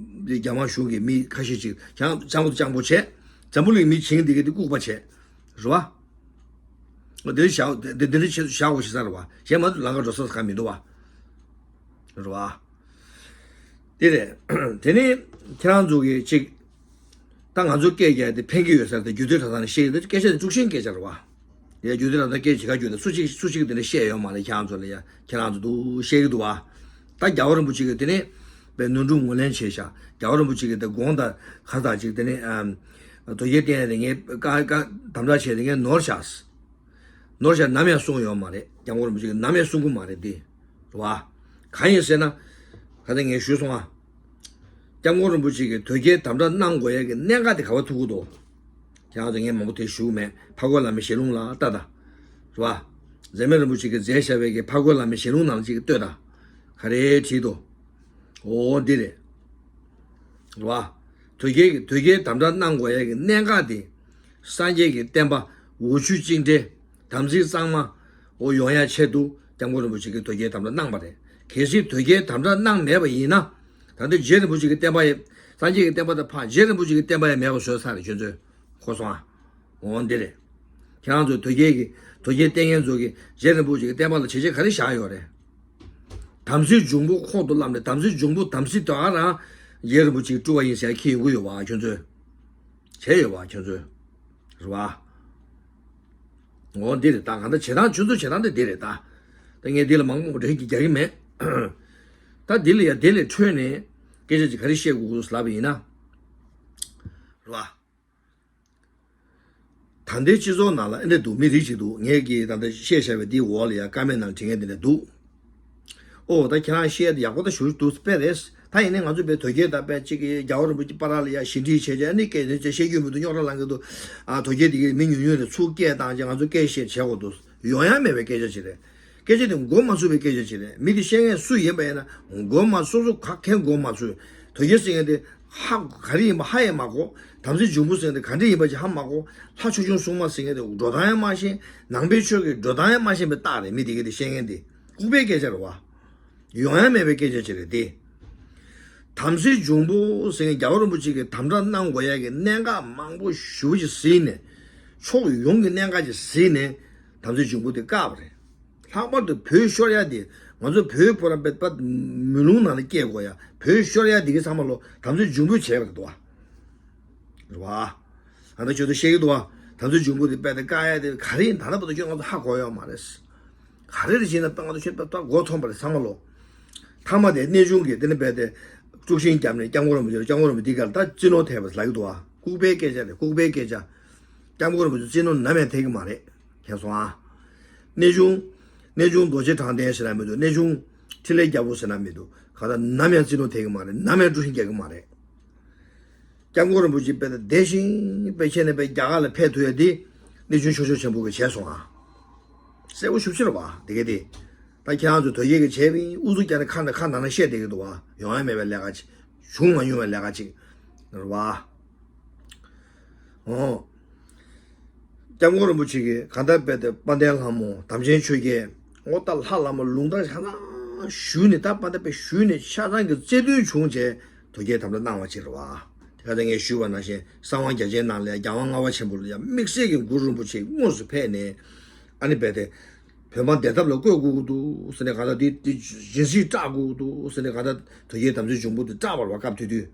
དེ་རྒྱ་དམར་གཞུང་གི་མི་ཁ་ཤས་ཅིག་སྤྱང་སྤྱང་པོ་སྤྱང་པོ་བྱས། འཛམ་བུ་གླིང་མི་བྱིངས་འདི་གི་དེ་ལྐུགས་པ་བྱས། རེད་བ། འདི་བཞག་འདི་འདི་འདྲ་བྱེད་བཞག་དགོས་ཤེས་ས་རེད་བ། གཞན་མ་གཏོགས་ལམ་ཁ་འགྲོ་ས་གང་མི་འདུག་བ། རེད་བ། དེ་རེད། དེ་ནི་ཁྱེད་རང་ཚོ་གི་གཅིག་ད་ང་ཚོ་སྐད་རྒྱག་དེ་ཕན་གྱི་ཡོད་ས་རེད། རྒྱུ་མཚན་ད་ད་ནི་བཤད་ཡོད་སྐད་ཆ་དེ་དཀྲུག་ཤིང་སྐད་ཆ་རེད་བ། ཡ་རྒྱུ་མཚན་ད་ད་སྐད་ཆ་ག་རྒྱུ་དེ་སུ་གཅིག་སུ་གཅིག་དེ་འདྲ་བཤད་ཡོད་མ་རེད། ཁྱེད་རང་ཚོ་ལ་ཡ་ཁྱེད་རང་ཚོ་འདུག་བཤད་ཀྱི་འདུག་བ། ད་རྒྱལ་བ་རིན་པོ་ཆེ་གི་དེ་ནི་པའི་ནོར་འཁྲུལ་ངོས་ལེན་བྱས་ཤག་རྒྱལ་བ་རིན་པོ་ཆེ་གི་དེ་དགོངས་དག་ཁ་ཐག་ཅིག་དེ་ནི་ཨམ། དོལ་རྒྱལ་བསྟེན་ཡ་དེ་ངས་བཀའ་བཀའ་དམ་དྲག་བྱས་དེ་ངས་ནོར་ཤག་ནོར་ཤག་ནམ་ཡང་གསུང་ཡོད་མ་རེད། སྐྱབས་མགོན་རིན་པོ་ཆེ་གིས་ནམ་ཡང་གསུང་གི་མ་རེད་དེ། རེད་བ། གང་ཡིན་ཟེར་ན། ད་ལྟ་ངས་ཞུས་སོང་ཨ། སྐྱབས་མགོན་རིན་པོ་ཆེ་གིས་དོལ་རྒྱལ་དམ་དྲག་གནང་དགོས་ཡ་གི་གནད་འགག་དེ་ག་བ་ཐུག་གི་འདུག་ཁྱེད་རང་ཚོ་ངས་མང་པོ་དེ་ཞུ་གི་མེད། ཕ་རྒོད་བླ་མའི་ཞལ་ལུང་ལ་ལྟ་ད། རེད་བ། མཛད་མེད་རིན་པོ་ཆེ་གིས་མཛད་བཞག་པའི་གི་ཕ་རྒོད་བླ་མའི་ཞལ་ལུང་ནང་ཅིག་ལྟོས་ད། ག་རེ་བྲིས་འདུག་འོ་འདི་རེད། རེད་བ། དོལ་རྒྱལ་གྱི་དོལ་རྒྱལ་དམ་དྲག་གནང་དགོས་ཡ་གི་གནད་འགག་དེ། སངས་རྒྱས་ཀྱི་བསྟན་པ་འོ་ཆུ་གཅིག་འདྲེས་དམ་ཚིག་གཙང་མ་འོ་ཡོང་ཡ་ཆེད་དུ་སྐྱབས་མགོན་རིན་པོ་ཆེ་གིས་དོལ་རྒྱལ་དམ་དྲག་གནང་བ་རེད། གལ་སྲིད་དོལ་རྒྱལ་དམ་དྲག་གནང་མེད་པ་ཡིན་ན། ད་ལྟ་རྗེ་རིན་པོ་ཆེ་གི་བསྟན་པ་ཡི་སངས་རྒྱས་ཀྱི་བསྟན་པ་དང་ཕར་རྗེ་རིན་པོ་ཆེ་གི་བསྟན་པ་ཡང་མེད་པ་བཟོས་ཚར་རེད། ཁྱོད་ཚོས་གོ་སོང་ཨ། འོ་འདི་རེད། ཁྱེད་རང་ཚོས་དོལ་རྒྱལ་གྱི་དོལ་རྒྱལ་ལྟས་ངན་ཚོ་གིས་རྗེ་རིན་པོ་ཆེ་གི་བསྟན་པ་ལ་བྱས་རྗེས་ག་རེ་བཞག་ཡོད་རེད། དམ་ཚིག་འབྱུང་པོ་ཁོག་ཏུ་བསླངས་ནས་དམ་ཚིག་འབྱུང་པོ་དམ་ཚིག་དེ་ག་རང་རྗེ་རིན་པོ་ཆེའི་སྤྲུལ་བ་ཡིན་ཟེར་ཁྱེད་ཡོང་གི་ཡོད་པ་ཁྱོད་ཚོས། བྱས་ཡོད་པ་ཁྱོད་ཚོས། རེད་བ། འོ་འདི་རེད་ད། གང་ལྟར་བྱེད་སྟངས་ཁྱོད་ཚོའི་བྱེད་སྟངས་དེ་འདི་རེད་ད། ད་ངས་འདི་ལ་མང་པོ་འགྲེལ་གྱི་རྒྱག་གི་མེད། ད་འདི་ལ་ཡ་འདི་ལས་འཕྲོས་ནས་སྐད་ཆ་ཅིག་ག་རེ་བཤད་དགོས་ལབ་པ་ཡིན་ན། རེད་བ། ད་ལྟའི་སྤྱི་ཚོགས་ནང་ལ་ཨེ་འདྲ་འདུག་མི་རིགས་ཅིག་འདུག་ངས་ཀྱིས་ད་ལྟ་བཤད་བཞག་པའི་འདིའི་འོག་ལ་ཡ་ཀ་མེན་ནང་བྲིས་མཁན་དེ་འདྲ་འདུག་ཨོ་ད་ཁྱེད་རང་བཤད་དེ་ཡག་པོ་ད་ཞུ་འདུག་དཔེ་རེད། ད་ཡིན་ནའི་ང་ཚོ་དཔེ་དོལ་རྒྱལ་དང་དཔེ་གཅིག་གིས་རྒྱལ་བ་རིན་པོ་ཆེ་བར་ལ་ཡ་ཞི་འགྲིག་བྱས་རྗེས་ཨ་ནི་སྐད་ཆ་བཤད་རྒྱུ་མི་འདུག་རྙོག་དྲ་ལངས་ཀྱི་འདུག་ཨ་དོལ་རྒྱལ་དེ་གིས་མི་ཉུང་ཉུང་རེད་ཚུར་སྐད་བཏང་རྗེས་ང་ཚོ་སྐད་བཤད་བྱེད་དགོས་འདུག་ཡོང་ཡ་མེད་པའི་སྐད་ཆ་ཅིག་རེད། སྐད་ཆ་དེ་མགོ་མ་ཚོས་པའི་སྐད་ཆ་ཅིག་རེད། མི་དེ་བཤད་མཁན་སུ་ཡིན་པ་ཡིན་ན་མགོ་མ་སོ་སོ་ག་གེ་མགོ་མ་ཚོས། དོལ་རྒྱལ་ཟེར་མཁན་དེ་ཧ་ག་རེ་ཡིན་པ་ཧ་ཡང་མ་གོ། དམ་ཚིག་འབྱུང་པོ་ཟེར་མཁན་དེ་ག་འདྲ་ཡིན་པ་ཅིག་ཧ་མ་གོ། ལྷ་ཆོས་སྐྱོང་སྲུང་མ་ཟེར་མཁན་དེ་འགྲོ་སྟངས་ཡང་མ་ཤེས། ནང་པའི་ཆོས་ཀྱི་འགྲོ་སྟངས་ཡང་མ་ཤེས་པའི་རྟགས་རེད། མི་དེ་ག་དེ་བཤད་མཁན་དེ་ལྐུགས་པའི་སྐད་ཆ་རེད་བ། ཡོང་ཡ་མེད་པའི་སྐད་ཆ་ཅིག་རེད་དེ། དམ་ཚིག་འབྱུང་པོ་ཟེར་མཁན་རྒྱལ་བ་རིན་པོ་ཆེ་གིས་དམ་བསྒྲགས་གནང་དགོས་ཡ་གི་གནད་འགག་མང་པོ་ཞེ་པོ་ཅིག་གཟིགས་ནས། ཕྱོགས་ཡོངས་ཀྱི་གནད་འགག་ཅིག་གཟིགས་ནས་དམ་ཚིག་འབྱུང་པོ་དེ་བཀག་པ་རེད། ལྷག་པར་དུ་བོད་ཤོར་ཡ་དེ་ང་ཚོ་བོད་པོ་རང་པད་པ་མེ་རླུང་ནང་ལ་སྐྱེས་དགོས་ཡ། བོད་ཤོར་ཡ་དེ་གི་ཚང་མ་ལོ་དམ་ཚིག་འབྱུང་པོས་བྱས་པ་རེད་དོ། རེད་བ། ཨ་ད་ཁྱོད་ཚོ་བཤད་ཀྱི་འདུག་བ། དམ་ཚིག་འབྱུང་པོ་དེ་རྦད་དེ་བཀག་ཡ་དེ་ག་རེ་ཡིན་ད་ལྟ་བར་དུ་ཁྱོད་ང་ཚོ་ཧ་གོ་ཡོད་མ་རེད། ག་རེ་རེད་ཟེར་ན་ད་ང་ཚོ་ཁྱོད་ད་མགོ་འཐོམས་པ་རེད་ཚང་མ་ལོ། མཐའ་མ་དེ་གནས་ཆུང་གིས་དེ་ནི་རྦད་དེ་དཀྲུག་ཤིང་བརྒྱབ་ནས་སྐྱབས་མགོན་རིན་པོ་ཆེ་ལ་སྐྱབས་མགོན་རིན་པོ་ཆེ་འདི་ག་ལ་ད་བཙན་གནོན་ཐེབས་པ་ལབ་ཀྱི་འདུག་བ། ལྐུགས་པའི་སྐད་ཆ་རེད། ལྐུགས་པའི་སྐད་ཆ། སྐྱབས་མགོན་རིན་པོ་ཆེ་བཙན་གནོན་ནམ་ཡང་ཐེབས་ཀྱི་མ་རེད། མཁྱེན་སོང་ཨ། གནས་ཆུང་། གནས་ཆུང་རྡོ་རྗེ་དྲང་བདེན་ཟེར་ན་མི་འདུག་གནས་ཆུང་འཕྲིན་ལས་རྒྱལ་པོ་ཟེར་ན་མི་འདུག་ག་ད་ནམ་ཡང་བཙན་གནོན་ཐེབས་ཀྱི་མ་རེད། ནམ་ཡང་དཀྲུག་ཤིང་རྒྱག་གི་མ་རེད། སྐྱབས་མགོན་རིན་པོ་ཆེ་དཔེ་ད་བདེ་ཞིང་དཔེ་ཁྱེད་ནས་དཔེ་རྒྱ་གར་ལ་ཕེབས་ཐུབ་ཡ་འདི་གནས་ཆུང་ཆོས་སྐྱོང་ཆེན་པོ་གིས་བྱས་སོང་ཨ། གསལ་པོ་ཞེ་པོ་ཅིག་རེད་བ་དེ་ག་དེ། ད་ཁྱེད་རང་ཚོ་དོལ་རྒྱལ་གྱིས་བྱས་པ་ཡིན་ཨུ་ཚུགས་རྒྱག་ནས་ཁ་ནས་ཁ་ནང་ནས་བཤད་བསྡད་ཀྱི་འདུག་བ། ཡོང་ཡ་མེད་པའི་ལས་ཀ་ཅིག་བྱུང་མ་མྱོང་བའི་ལས་ཀ་ཅིག་རེད་བ། ཨོ། སྐྱབས་མགོན་རིན་པོ་ཆེ་གིས་གང་ལྟར་དཔེ་དེ་དཔལ་ལྡན་ལྷ་མོ་དམ་ཅན་ཆོས་རྒྱལ་ངོ་ལྟ་ལྷ་བླ་མ་ལུང་བསྟན་ཧ་ཅང་ཞུས་ནས་ད་དཔལ་ལྡན་དཔེ་ཞུས་ནས་ཆ་ཚང་གི་བརྩེ་དུང་བྱུང་བྱས་དོལ་རྒྱལ་དམ་བསྒྲགས་གནང་བ་ཅིག་རེད་བ། དེ་ག་ད་ངས་ཞུས་པ་ནང་བཞིན་གསང་བ་རྒྱ་ཆེན་ནང་ལ་ཡང་རྒྱལ་དབང་ལྔ་པ་ཆེན་པོ་ལ་ཡང་དམིགས་བསལ་གྱི་གུ་རུ་རིན་པོ་ཆེ་དངོས་སུ་ཕེབས་ནས་ཨ་ནི་དཔེ་དེ་བོད་འབངས་བདེ་ཐབས་ལ་བཀོད་དགོས་ཀྱི་འདུག་ཟེར་ནས་གང་ལྟར་འདི་འདི་སྦྱིན་སྲེག་བསྲེག་དགོས་ཀྱི་འདུག་ཟེར་ནས་གང་ལྟར་དོལ་རྒྱལ་དམ་ཚིག་འབྱུང་པོ་འདི་བསྲེག་པ་རེད་བ། སྐབས་དེ་དུས།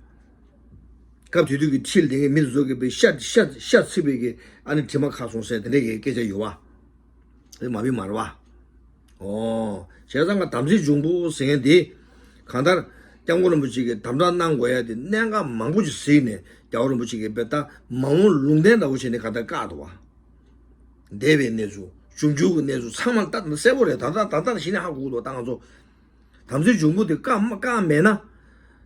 སྐབས་དེ་དུས་ཀྱི་ཁྲིད་དེ་གའི་མི་དེ་ཚོ་གིས་པའི་ཤ་ཤ་ཤ་ཚིག་པའི་གི་ཨ་ནི་དྲི་མ་ཁ་སོང་ཟེར་དེ་འདྲའི་གི་སྐད་ཆ་ཡོད་བ། དེ་མ་བིན་མ་རེད་བ། ཨོ། བྱས་ཙང་ང་དམ་ཚིག་འབྱུང་པོ་ཟེར་མཁན་དེ། གང་ལྟར་སྐྱབས་མགོན་རིན་པོ་ཆེ་གིས་དམ་བསྒྲགས་གནང་དགོས་ཡ་དེ་གནད་འགག་མང་པོ་ཞིག་གཟིགས་ནས་རྒྱལ་བ་རིན་པོ་ཆེ་གིས་པའི་ད་མ་འོངས་ལུང་བསྟན་འདྲ་བོ་བྱས་ནས་གང་ལྟར་བཀག་འདུག་བ། འདས་པའི་གནས་ཚུལ་འབྱུང་འགྱུར་གྱི་གནས་ཚུལ་ཚང་མ་ད་གསལ་པོ་རེད། ད་ལྟ་ད་ལྟ་གཞི་ནས་ཧ་གོ་གི་འདུག་ད་ང་ཚོ། དམ་ཚིག་འབྱུང་པོ་དེ་བཀག་མ་བཀག་མེད་ན།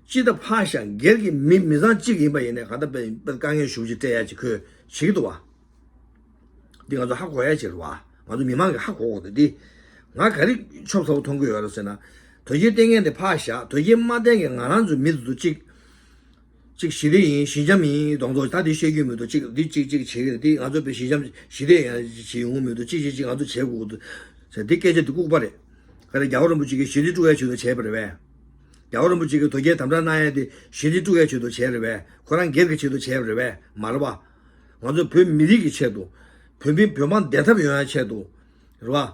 སྤྱི་ཟླ་ཕར་བཞག་སྒེར་གྱི་མི་མི་ཚང་གཅིག་ཡིན་པ་ཡིན་ནའི་གང་ལྟར་དཔེ་དཔེ་དཀའ་ངལ་ཞེ་པོ་ཅིག་སྤྲད་ཡ་ཅིག་ཁོས་བྱེད་ཀྱི་འདུག་བ། འདི་ང་ཚོ་ཧ་གོ་ཡ་ཅིག་རེད་བ། ང་ཚོ་མི་མང་གིས་ཧ་གོ་དགོས་འདུག་འདི། ང་ག་རེ་ཆོབ་ཚ་པོ་མཐོང་གི་ཡོད་རེད་ཟེར་ན། དོལ་རྒྱལ་བསྟེན་མཁན་དེ་ཕར་བཞག་དོལ་རྒྱལ་མ་བསྟེན་མཁན་ང་རང་ཚོའི་མི་ཚོ་གཅིག་གཅིག་ཞི་བདེ་ཡིན་ཞི་འཇམ་ཡིན་གདོང་ཐོག་ད་འདི་བཤད་རྒྱུ་མི་འདུག་གཅིག་འདི་གཅིག་གཅིག་བྱེད་ཀྱི་རེད། འདི་ང་ཚོ་དཔེ་ཞི་འཇམ་ཞི་བདེ་ཡང་བྱེད་ཡོང་གི་མི་འདུག་གཅིག་གཅིག་གཅིག་ང་ཚོ་བྱེད་དགོས་འདུག་ཟེར་འདི་སྐད་ཆ་འདི་ལྐུགས་པ་རེད། ག་རེ་རྒྱལ་བ་རིན་པོ་ཆེ་གིས་ཞི་བདེ་དཀྲུག་ཡ་ཆེད་དུ་བྱས་པ་རེད་པས། རྒྱལ་བ་རིན་པོ་ཆེ་གིས་དོལ་རྒྱལ་དམ་དྲག་གནང་ཡ་དེ་ཞི་བདེ་དཀྲུག་ཡ་ཆེད་དུ་བྱས་རེད་པས། ཁོ་རང་སྒེར་གྱི་ཆེད་དུ་བྱས་པ་རེད་པས། མ་རེད་པ། ང་ཚོ་བོད་མི་རིགས་ཀྱི་ཆེད་དུ། བོད་མི་བོད་དམངས་བདེ་ཐབས་ཡོང་ཡ་ཆེད་དུ། རེད་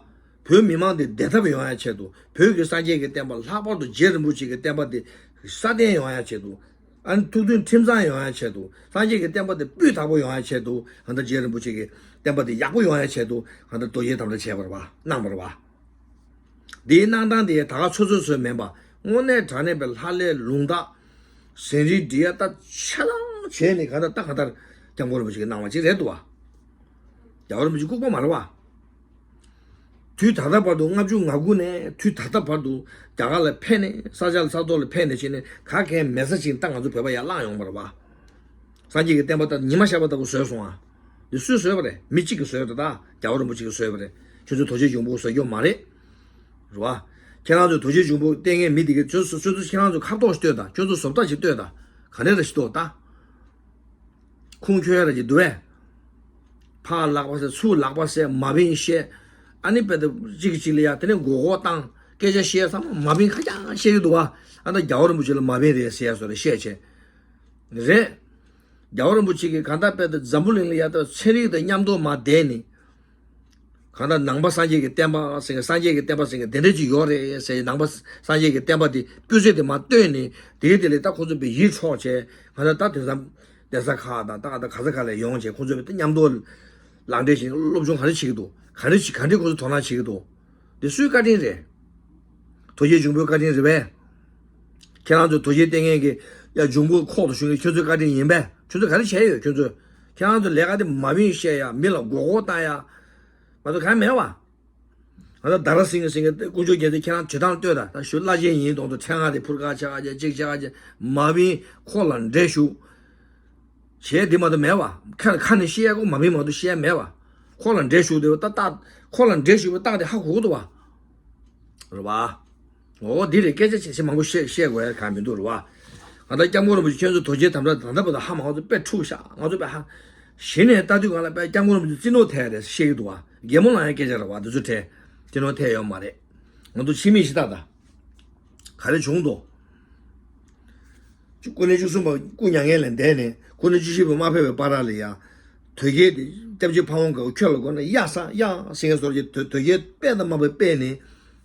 པ། བོད་མི་མང་དེ་བདེ་ཐབས་ཡོང་ཡ་ཆེད་དུ་བོད་ཀྱི་སངས་རྒྱས་ཀྱི་བསྟན་པ་ལྷག་པར་དུ་རྗེ་རིན་པོ་ཆེ་གི་བསྟན་པ་དེ་སྲ་བརྟན་ཡོང་ཡ་ཆེད་དུ། ཨ་ནི་ཐུགས་མཐུན་ཁྲིམས་གཙང་ཡོང་ཡ་ཆེད་དུ་སངས་རྒྱས་ཀྱི་བསྟན་པ་དེ་སྤུས་དག་པོ་ཡོང་ཡ་ཆེད་དུ་ཨ་ནི་རྗེ་རིན་པོ་ཆེ་གི་བསྟན་པ་དེ་ཡག་པོ་ཡོང་ཡ་ཆེད་དུ་ཨ་ནི་དོལ་རྒྱལ་དམ་དྲག་བྱས་པ་རེད་པ། གནང་བ་རེད་པ། འདིའི་གནང་སྟངས་དེ་ད་ག་ཚོད་ཚོད་ཚོད་མིན་པ། དངོས་གནས་དྲང་གནས་པའི་ལྷ་ལས་ལུང་དག་ཟན་རིལ་འདྲི་ཡ་ད་ཆ་ཚང་བྱས་ནས་ག་ད་ད་ག་ད་སྐྱབས་མགོན་རིན་པོ་ཆེ་གི་གནང་བ་ཅིག་རེད་འདུག་བ། རྒྱལ་བ་རིན་པོ་ཆེ་ལྐུགས་པ་མ་རེད་བ། དུས་ད་ལྟ་བར་དུ་ལྔ་བཅུ་ང་དགུ་ནས་དུས་ད་ལྟ་བར་དུ་རྒྱ་གར་ལ་ཕེབས་ནས་ས་ཆ་ལ་ས་ཐོག་ལ་ཕེབས་ནས་བྱས་ནས་ག་གེ་མེད་ས་ཅིག་ད་ང་ཚོ་བོད་པ་ཡར་བསླངས་ཡོང་བ་རེད་བ། སངས་རྒྱས་ཀྱི་བསྟན་པ་ད་ཉི་མ་ཤར་བ་ལྟ་བུ་བཟོས་སོང་ཨ། འདི་སུས་བཟོས་པ་རེད། མི་གཅིག་གིས་བཟོས་རེད་ད། རྒྱལ་བ་རིན་པོ་ཆེ་གིས་བཟོས་པ་རེད། ཁྱོད་ཚོ་རྡོ་རྗེ་འཇུག་པོ་བཟོས་རྒྱུ་མ་རེད། རེད་བ། ཁྱེད་རང་ཚོ་རྡོ་རྗེ་འཇུག་པོ་བསྟེན་མཁན་མི་དེ་གས་ཁྱོད་ཚོ་ཁྱོད་ཚོ་ཁྱེད་རང་ཚོ་ཁ་དོག་ཞིག་ལྟོས་དང་། ཁྱོད་ཚོ་བཟོ་ལྟ་ཞིག་ལྟོས་དང་། ག་ནས་རེ་ཞིག་ལྟོས་དང་། ཁུངས་འཁྱོལ་ཡ་ར་ཅིག་འདུག་བས། ཕར་ལག་པ་ཟེར་ཚུར་ལག་པ་ཟེར་མ་བིན་བཤད། ཨ་ནི་དཔེ་དེ་གཅིག་གིས་གཅིག་ལ་ཡ་དེ་ནས་མགོ་སྐོར་བཏང་། སྐད་ཆ་བཤད་ཚང་མ་མ་བིན་ཁ་རྐྱང་བཤད་ཀྱི་འདུག་བ། ཨ་ད་རྒྱལ་བ་རིན་པོ་ཆེ་ལ་མ་བིན་རེད་ཟེར་ཡ་བཟོ་རེད་བཤད་བྱས། རེད། རྒྱལ་བ་རིན་པོ་ཆེ་གིས་གང་ལྟར་དཔེ་དེ་འཛམ་བུ་གླིང་ལ་ཡ་ད་ཚན་རིག་དང་མཉམ་དུ་མར་བསྡད་ནས། གང་ལྟར་ནང་པ་སངས་རྒྱས་ཀྱི་བསྟན་པ་ཟེར་མཁན། སངས་རྒྱས་ཀྱི་བསྟན་པ་ཟེར་མཁན་དེ་འདྲ་ཅིག་ཡོད་རེད་ཟེར། ནང་པ་སངས་རྒྱས་ཀྱི་བསྟན་པ་དེ་སྤུས་ཚད་དེ་མར་བཏོན་ནས། དེའི་དེ་ལས་ད་ཁོ་ཚོ་དཔེ་ཡིད་འཕྲོག་བྱས། གང་ལྟར་ད་དེང་སང་གདན་ས་ཁག་དང་ད་ད་ག་ས་ག་ལ་ཡོང་བྱས། ཁོ་ཚོ་དཔེ་མཉམ་དུ་ལག་འབྲེལ་བྱས་སློབ་སྦྱོང་ག་རེ་བྱེད་ཀྱི་འདུག་ག་རེ་བྱེད། ག་འདྲས་ཁོ་ཚོ་དོ་སྣང་བྱེད་ཀྱི་འདུག་དེ་སུའི་བཀའ་དྲིན་རེད། དོལ་རྒྱལ་འབྱུང་པོའི་བཀའ་དྲིན་རེད་པས། ཁྱེད་རང་ཚོ་དོལ་རྒྱལ་བསྟེན་མཁན་གྱི་ཡ་འབྱུང་པོ་ཁོག་ཏུ་ཞུགས་མཁན་ཁྱོད་ཚོའི་བཀའ་དྲིན་ཡིན་པས། ཁྱོད་ཚོ་ག་རེ་བྱས་ཡོད། ཁྱོད་ཚོས། ཁྱེད་རང་ཚོ་ལས་ཀ་དེ་མ་བིན་བཤད་ཡ། མི་ལ་མགོ་སྐོར་བཏང་ཡ། ང་ཚོ་གང་མེད་པ། ང་ཚོ་ད་ར་སིང་སིང་གི་དཀོན་མཆོག་རྒྱལ་མཚན་ཁྱེད་རང་བྱེད་སྟངས་ལྟོས་དང་། ད་ཞུ་བླ་ཆེན་ཡིན་མདོག་མདོག་ཕྲེང་ང་དེ་ཕུར་ཁ་ཆག་ཆག་ཅིག་ཆག་ཆག་མ་བིན་ཁོག་ལ་འདྲེ་ཞུགས། བྱས་འདི་མ་གཏོགས་མེད་པ། ཁ་ཁ་ནས་བཤད་ཡ་ཁོ་མ་བིན་མ་གཏོགས་བཤད་ཡ་མེད་པ། ཁོག་ལ་འདྲེ་ཞུགས་དེ་བ་ཏག་ཏག་ཁོག་ལ་འདྲེ་ཞུགས་པའི་རྟགས་དེ་ཧ་གོ་གི་འདུག་བ། རེད་བ། འོ་འདི་རེད། སྐད་ཆ་ཆེ་ཆེ་མང་པོ་བཤད་བཤད་དགོས་ཡ་གང་མི་འདུག་རེད་བ། ང་ད་སྐྱབས་མགོན་རིན་པོ་ཆེ་ཁྱོད་ཚོ་དོལ་རྒྱལ་དམ་དྲག་ད་ལྟ་བར་དུ་ཧ་མ་གོ་ཚོ་དཔེ་འཁྲུག་ཤག་ང་ཚོ་དཔེ་ཧ། གཞི་ནས་ལྟ་དུས་གང་ལ་དཔེ་སྐྱབས་མགོན་རིན་པོ་ཆེ་བརྩི་མདོག་ཐད་རེད་བཤད་ཀྱི་འདུག་བ། རྒན་མོ་ལངས་ཡ་སྐད་ཆ་རེད་བ། འདི་ཚོ་དྲན། བརྩི་མདོག་ཐད་ཡོད་མ་རེད། ང་ཚོ་ཕྱི་མིག་ཞིག་ལྟ་ད། ག་རེ་བྱུང་འདུག་སྐུ་ཕྲེང་བཅུ་གསུམ་པ་སྐུ་མྱ་ངན་ལས་འདས་ནས་སྐུ་ཕྲེང་བཅུ་བཞི་པ་མ་ཕེབས་པའི་བར་ལ་ཡ། དོལ་རྒྱལ་དེ་སྐྱབས་རྗེ་ཕ་བོང་ཁ་ཁྱོད་ལ་དགོངས་ན་གཡག་ཟ་གཡག་ཟེར་མཁན་བཟོ་འདྲ་ཅིག་དོལ་དོལ་རྒྱལ་དཔེ་དང་མ་ཕེབས་པས་ནི།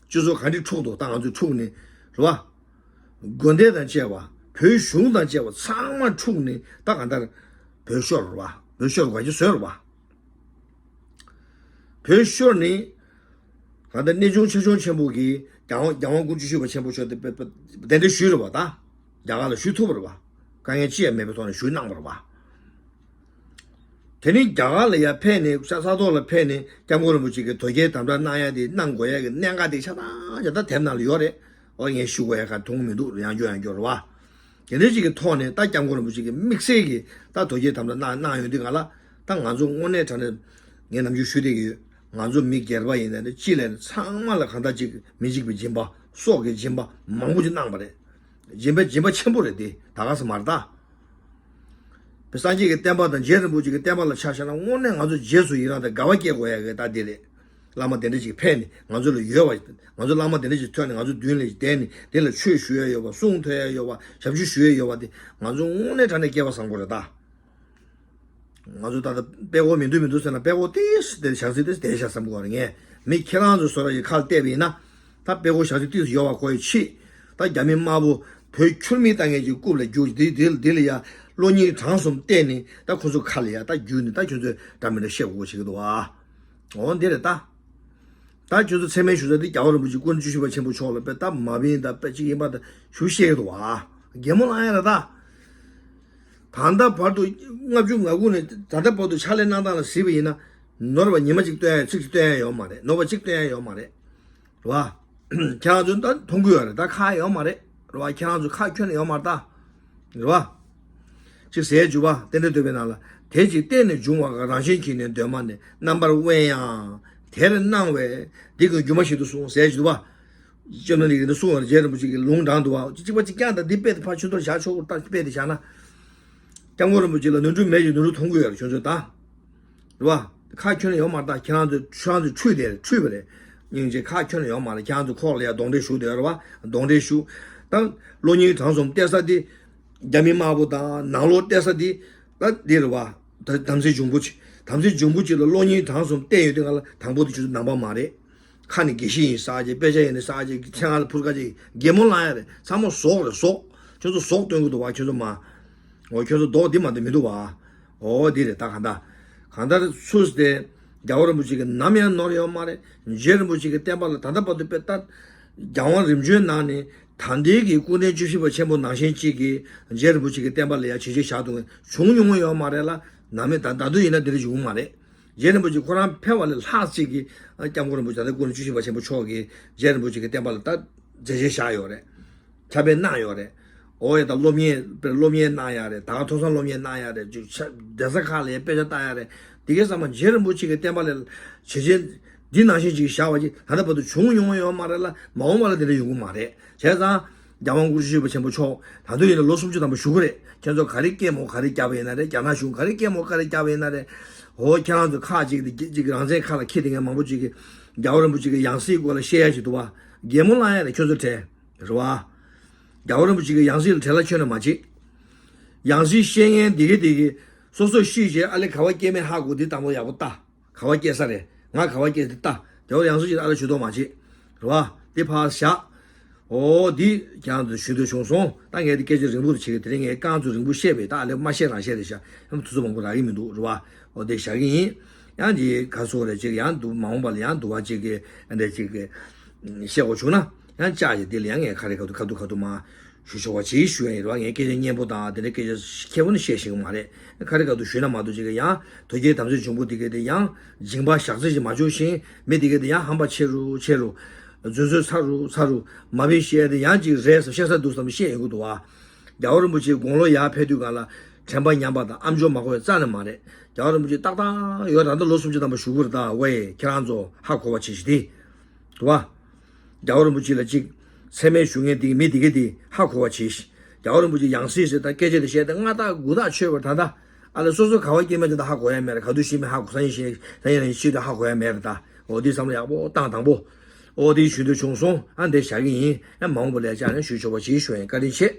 སྤྱི་ཚོགས་ག་འདྲས་འཁྲུགས་འདུག་ད་ང་ཚོས་འཁྲུགས་ནས་རེད་བ། དགོན་སྡེ་དང་བཅས་པ། བོད་གཞུང་དང་བཅས་པ་ཚང་མ་འཁྲུགས་ནས་ད་གང་ལྟར་བོད་ཤོར་རེད་བ། བོད་ཤོར་དགོས་ཀྱི་བཟོས་རེད་བ། བོད་ཤོར་ནས། ད་ལྟ་གནས་ཆུང་ཆེ་ཆུང་ཆེན་པོ་གིས་རྒྱལ་དབང་རྒྱལ་དབང་སྐུ་ཕྲེང་བཅུ་བཞི་པ་ཆེན་པོ་མཆོག་དེ་དཔེ་དཔེ་གདན་འདྲེན་ཞུས་རེད་བ། ད་རྒྱ་གར་ལ་ཞུ་ཐུབ་པ་རེད་བ། དཀའ་ངལ་ཅི་ཡང་མེད་པའི་ཐོག་ནས་ཞུས་གནང་བ་རེད་བ། དེ་ནས་རྒྱ་གར་ལ་ཡར་ཕེབས་ནས་ས་ས་ཐོག་ལ་ཕེབས་ནས་སྐྱབས་མགོན་རིན་པོ་ཆེ་གིས་དོལ་རྒྱལ་དམ་དྲག་གནང་ཡ་དེ་གནང་དགོས་ཡ་གི་གནད་འགག་དེ་ཆ་ཚང་ཅིག་ད་དེབ་ནང་ལ་ཡོད་རེད། ཨོ་ངས་ཞུ་དགོས་ཡ་ག་མཐོང་མི་འདུག་ཡང་བསྐྱར་ཡང་བསྐྱར་རེད་བ། དེ་འདྲ་ཅིག་གི་ཐོག་ནས་ད་སྐྱབས་མགོན་རིན་པོ་ཆེ་གིས་དམིགས་བསལ་གྱིས་ད་དོལ་རྒྱལ་དམ་དྲག་གནང་གནང་ཡོང་དུས་ག་ལ། ད་ང་ཚོ་དངོས་གནས་དྲང་གནས་ངས་ནམ་རྒྱུན་ཞུ་བསྡད་ཀྱི་ཡོད། ང་ཚོ་མི་སྒེར་པ་ཡིན་ན་ནི་ཅི་ལས་ནི་ཚང་མ་ལ་གང་ལྟར་ཅིག་མི་འཇིགས་པའི་སྦྱིན་པ་སྲོག་གི་སྦྱིན་པ་མང་པོ་ཅིག་གནང་བ་རེད། སྦྱིན་པ་སྦྱིན་པ་ཆེན་པོ་རེད་དེ་ད་ག་ས་མ་རེད་ད། སངས་རྒྱས་ཀྱི་བསྟན་པ་དང་རྗེ་རིན་པོ་ཆེ་གི་བསྟན་པ་ལ་ཆ་བཞག་ན་དངོས་གནས་ང་ཚོ་རྗེས་སུ་ཡི་རང་དང་དགའ་བ་སྐྱེ་དགོས་ཡ་གི་ད་འདི་རེད། བླ་མ་དེ་འདྲ་ཅིག་ཕེབས་ནས་ང་ཚོ་ལ་ཡོད་པ། ང་ཚོ་བླ་མ་དེ་འདྲ་ཅིག་ཐོན་ནས་ང་ཚོ་མདུན་ལ་བསྡད་ནས་དེ་ལ་ཆོས་ཞུ་ཡ་ཡོད་པ། གསུང་ཐོས་ཡ་ཡོད་པ། ཞབས་ཕྱི་ཞུ་ཡ་ཡོད་པ་དེ་ང་ཚོ་དངོས་གནས་དྲང་གནས་སྐལ་བ་བཟང་པོ་རེད་ད། ང་ཚོ་ད་ལྟ་དཔེ་ཁོག་མི་འདུག་མི་འདུག་ཟེར་ན་དཔེ་ཁོག་ཏོག་ཙམ་དེ་བྱང་སེམས་ཏོག་ཙམ་དེ་བྱ་བསམ་གི་ཡོད་རེད། ངས་མི་ཁྱེད་རང་ཚོ་བཟོ་འདྲ་ཡི་ཁ་ལ་བལྟས་པ་ཡིན་ན། ད་དཔེ་ཁོག་བྱང་སེམས་ཏོག་ཙམ་ཡོད་པ་ཁོ་ཡི་ཕྱིས། ད་རྒྱ་མི་དམར་པོ་བོད་ཁྱུར་མིད་བཏང་མཁན་གྱི་རྐུབ་ལ་རྒྱུག་འདི་འདི་འདི་ལ་ཡ་བློ་སྙིང་བྲང་གསུམ་གཏད་ནས་ད་ཁོ་ཚོ་ཁ་ལ་ཡ་ད་རྒྱུག་ནས་ད་ཁྱོད་ཚོས་འདྲ་མི་འདྲ་བཤད་དགོས་བྱེད་ཀྱི་འདུག་ཨ། འོ་འདི་རེད་ད། ད་ཁྱོད་ཚོ་མཚན་སྨད་ཞུ་ས་འདི་རྒྱལ་བ་རིན་པོ་ཆེ་སྐུ་ཕྲེང་བཅུ་བཞི་པ་ཆེན་པོ་མཆོག་ལ་དཔེ་ད་མ་བིན་ད་དཔེ་ཅིག་ཡིན་པ་ད་ཞུ་བཤད་ཀྱི་འདུག་ཨ། རྒན་མོ་ལངས་ཡ་རེད་ད། ད་ལྟ་བར་དུ་ལྔ་བཅུ་ང་དགུ་ནས་ད་ལྟ་བར་དུ་ཕྱག་ལས་གནང་སྟངས་ལ་གཟིགས་པ་ཡིན་ན། ནོར་བ་ཉི་མ་གཅིག་སྟོན་ཡ་ཚིག་གཅིག་སྟོན་ཡ་ཡོད་མ་རེད། ནོར་བ་གཅིག་སྟོན་ཡ་ཡོད་མ་རེད། རེད་བ། ཁྱེད་རང་ཚོ་ད་མཐོང་གི་ཡོད་རེད་ད། ཁག་ཡོད་མ་རེད། རེད་བ། ཁྱེད་རང་ཚོ་ཁག་ཁྱོན་ནས་ཡོད་མ་རེད་ད། རེད་བ། གཅིག་ཟས་བཅུ་པ་རྟེན་འབྲེལ་བསྟོད་པའི་ནང་ལ། དེ་གཅིག་གཏན་ནས་འབྱུང་བ་དགའ། རང་བཞིན་གྱིས་ནི་གདོད་མ་ནས། རྣམ་པར་དབེན་ཡང་དེར་སྣང་བས། འདི་ཀུན་སྒྱུ་མ་ཞིག་ཏུ་གསུངས། ཟས་བཅུ་པ། སྐྱབས་མགོན་ནི་གི་གསུང་བར་རྗེ་རིན་པོ་ཆེ་གི་ལུང་དྲངས་འདུག་བ། གཅིག་པ་གཅིག་རྐྱང་དང་འདི་དཔེ་དེ་ཕར་ཆུ་ཐོར་བཞག་ཆོག་གི་རྟགས་དཔེ་དེ་བཞག་ན། སྐྱབས་མགོན་རིན་པོ་ཆེ་ལ་ནོར་འཁྲུལ་མེད་ཅིག་ནོར་འཁྲུལ་མཐོང་གི་ཡོད་རེད་ཁྱོད་ཚོས་ད། རེད་བ། ཁག་ཁྱོན་ནས་ཡོད་མ་རེད་ད། ཁྱེད་རང་ཚོས་ཁྱོད་རང་ཚོས་འཁྲུལ་དེ་འཁྲུལ་བ་རེད། སྙིང་རྗེ་ཁག་ཁྱོན་ནས་ཡོད་མ་རེད། ཁྱེད་རང་ཚོ་ཁོག་ལ་ཡ་གདོན་འདྲེ་ཞུགས་དེ་རེད་བ། གདོན་འདྲེ་ཞུགས། ད་བློ་སྙིང་བྲང་གསུམ་གཏད་ས་དེ། རྒྱ་མི་དམར་པོ་དང་ནང་ལོགས་གཏད་ས་དེ། ད་འདི་རེད་བ། ད་དམ་ཚིག་འབྱུང་པོ་ཆེ། དམ་ཚིག་འབྱུང་པོ་ཆེ་ལ་བློ་སྙིང་བྲང་གསུམ་གཏད་ཡོད་དུས་ང་ལ་དང་པོ་དེ་ཁྱོད་ཚོ་ནང་པ་མ་རེད། ཁ་ནས་དགེ་བཤེས་ཡིན་ཟེར་གྱི། དཔེ་ཆ་ཡིན་ཟེར་གྱི། ཚེ་སྔ་ལ་ཕུར་ཁ་ཅིག་རྒན་མོ་ལངས་ཡ་རེད། ཚང་མ་ཟོག་རེད་ཟོག་ཁྱོད་ཚོ་ཟོག་སྟོན་གི་འདུག་བ་ཁྱོད་ཚོ་མ། འོ་ཁྱོད་ཚོ་རྡོག་འདི་མ་གཏོགས་མི་འདུག་བ། འོ་འདི་རེད་ད་གང་ལྟར། གང་ལྟར་སུས་ཏེ། རྒྱལ་བ་རིན་པོ་ཆེ་གིས་ནམ་ཡང་ནོར་ཡོད་མ་རེད། རྗེ་རིན་པོ་ཆེ་གི་བསྟན་པ་ལ་ད་ལྟ་བར་དུ་དཔེ་ལྟ། རྒྱལ་དབང་རིམ་བྱོན་ནང་ནས་ད་ལྟའི་གི་སྐུ་ཕྲེང་བཅུ་བཞི་པ་ཆེན་པོ་ནང་བཞིན་གཅིག་གིས་རྗེ་རིན་པོ་ཆེ་གི་བསྟན་པ་ལ་ཡ་བྱས་རྗེས་བཞག་ཐུབ་མཁན་བྱུང་མྱོང་ཡོད་མ་རེད་ལ། ནམ་ཡང་ད་ད་དུང་ཡིན་ན་འདི་འདྲ་བྱུང་མ་རེད། རྗེ་རིན་པོ་ཆེ་ཁོ་རང་ཕེབས་པ་ལས་ལྷག་ཅིག་གིས་སྐྱབས་མགོན་རིན་པོ་ཆེ་ད་ལྟ་སྐུ་ཕྲེང་བཅུ་བཞི་པ་ཆེན་པོ་མཆོག་གིས་རྗེ་རིན་པོ་ཆེ་གི་བསྟན་པ་ལ་ད་མཛད་རྗེས་བཞག་ཡོད་རེད། ཁྱབ་སྤེལ་གནང་ཡོད་རེད། འོ་ཡ་ད་སློབ་གཉེར་དཔེར་སློབ་གཉེར་གནང་ཡ་རེད། ད་ག་མཐོ་སར་སློབ་གཉེར་གནང་ཡ་རེད། ཅིག་ཆ་གདན་ས་ཁག་ལ་ཡ་དཔེ་ཆ་ལྟ་ཡ་རེད། དེ་གའི་ཚང་མ་རྗེ་རིན་པོ་ཆེ་གི་བསྟན་པ་ལ་བྱས་རྗེས་འདི་ནང་བཞིན་ཅིག་བཞག་པ་ཅིག་ད་ལྟ་བར་དུ་བྱུང་མྱོང་ཡོད་མ་རེད་ལ། མ་འོངས་པ་ལ་དེ་འདྲ་ཡོང་གི་མ་རེད། བྱས་ཙང་རྒྱལ་དབང་སྐུ་ཕྲེང་བཅུ་བཞི་པ་ཆེན་པོ་མཆོག་ད་དུང་ཡིན་ན་ལོ་སུམ་ཅུ་ཐམ་པ་བཞུགས་ཀྱི་རེད། ཁྱེད་ཚོ་ག་རེ་སྐྱེས་མོ་ག་རེ་བརྒྱབ་པ་ཡིན་ན་རེད། རྒྱ་ནག་གཞུང་ག་རེ་སྐྱེས་མོ་ག་རེ་བརྒྱབ་པ་ཡིན་ན་རེད། འོ་ཁྱེད་རང་ཚོ་ཁག་ཅིག་དེ་ཅིག་རང་བཙན་ཁ་ལ་འཁྱེར་བསྡད་མཁན་མང་པོ་ཅིག་གིས་རྒྱལ་བ་རིན་པོ་ཆེ་གི་ཡང་སྲིད་སྐོར་ལ་བཤད་ཡ་ཞིག་འདུག་བ། རྒན་མོ་ལངས་ཡ་རེད་ཁྱོད་ཚོ་དྲན། རེད་བ། རྒྱལ་བ་རིན་པོ་ཆེ་གི་ཡང་སྲིད་ལ་བྲེལ་བ་ཁྱོན་ནས་མ་བྱེད། ཡང་སྲིད་བཤད་མཁན་དེ་གི་དེ་གི་སོ་སོ་ཤི་བྱས་ཨ་ལེ་ག་བ་སྐྱེས་མེད་ཧ་གོ། འདི་དང་པོ་ཡག་པོ་ལྟ། ག་བ་སྐྱེས་ས་རེད། ང་ག་བ་སྐྱེས་དེ་ལྟ། དེ་བ་ཡང་སུ་ཞིག་ཨ་ལ་ཞུ་དོགས་མ་བྱེད། རེད་བ། དེ་ཕར་བཞག་འོ་འདི་ཀྱང་དུ་ཞུ་འདོད་བྱུང་སོང་། ད་ངས་འདི་སྐད་ཆ་རིང་པོ་དུ་བྱེད་ཀྱི། དེ་རིང་ངས་རྐང་ཚོ་རིང་པོ་བཤད་པས་ད་ཨ་ལས་མ་བཤད་རང་བཤད་རེད་ཤག་ཡང་དུས་ཚོད་མང་པོ་རག་གི་མི་འདུག་རེད་བ། འོ་དེ་བཞག་གི་ཡིན། ཡང་འདི་ག་སོ་རེ་ཅིག་ཡང་འདུག་མ་འོངས་པ་ལ་ཡང་འདུག་བ་ཅིག་གི་འདི་ཅིག་གི་བཤད་དགོས་བྱུང་ན་ཡང་ལྕགས་ཀྱི་འདི་ལ་ཡང་ངས་ཁ་རེ་ཁ་ཐུག་ཁ་ཐུག་ཁ་ཐུག་མ་ཞུ་ཆོག་པ་ཅིག་ཞུ་ཡ་ཡིན་རེད་བ། ངས་སྐད་ཆ་སྙན་པོ་དང་དེ་འདྲའི་སྐད་ཆ་ཁྱད་པར་ནི་བཤད་ཤེས་གི་མ་རེད། ཁ་རེ་ཁ་ཐུག་ཞུས་ན་མ་གཏོགས་ཅིག་གི་ཡང་དོལ་རྒྱལ་དམ་ཆོས་འབྱུང་པོ་འདི་གི་དེ་ཡང་སྦྱིན་པ་ཞག་ཚི་ཞིག་མ་བྱུང་ཞིང་མི་འདི་གས་དེ་ཡང་ཧམ་པ་ཆེ་རུ་ཆེ་རུ། རྫུན་བཟོས་ཚར་རུ་ཚར་རུ། མ་བིན་བཤད་དེ་ཡང་ཅིག་རེད་བསམ་བཤད་ས་འདུག་བསམ་བཤད་ཡོང་གི་འདུག་བ། རྒྱལ་བ་རིན་པོ་ཆེ་དགུང་ལོ་ཡར་ཕེབས་དུས་གང་ལ་དྲན་པ་ཉམས་པ་དང་ཨ་མཆོག་མ་གོ་བའི་རྩ་ནས་མ་རེད། རྒྱལ་བ་རིན་པོ་ཆེ་ཏག་ཏག་ཡོད། ད་ལྟ་ལོ་སུམ་ཅུ་ཐམ་པ་བཞུགས་ཀྱི་རེད། ད་ཝེ་ཁྱེད་རང་ཚོ་ཧ་གོ་བ་བྱེད་ཤིག་དེ་འདུག་བ། རྒྱལ་བ་རིན་པོ་ཆེ་ལ་ཅིག་མཚན་སྨད་ཞུ་མཁན་དེ་མི་དེ་གས་དེ་ཧ་གོ་བ་བྱེད་ཤིག་རྒྱལ་བ་རིན་པོ་ཆེ་ཡང་སྲིད་ཟེར་ད་སྐད་ཆ་དེ་བཤད་དེ་སྔ་ཐག་དགུ་ཐག་ཆོད་པར་ད་ལྟ། ཨ་ལ་སོ་སོ་ག་བ་སྐྱེས་མེད་དེ་ད་ཧ་གོ་ཡ་མེད་ར། ག་དུས་ཤི་མེད་ཧ་གོ་ས་ཡིན་ཤེས་ད་ཡིན་ར་ཤི་ད་ཧ་གོ་ཡ་མེད་ར་ད། འོ་དེ་བསམ་བློ་ཡག་པོ་བཏང་དང་པོ། འོ་དེ་ཞུ་འདོད་བྱུང་སོང་། ཨ་འདི་བཞག་གི་ཡིན། ཨ་མ་འོངས་པ་ལས་ཅག་ནས་ཞུ་ཆོག་པ་ཞིག་ཞུ་ཡིན། བཀའ་དྲིན་ཆེ།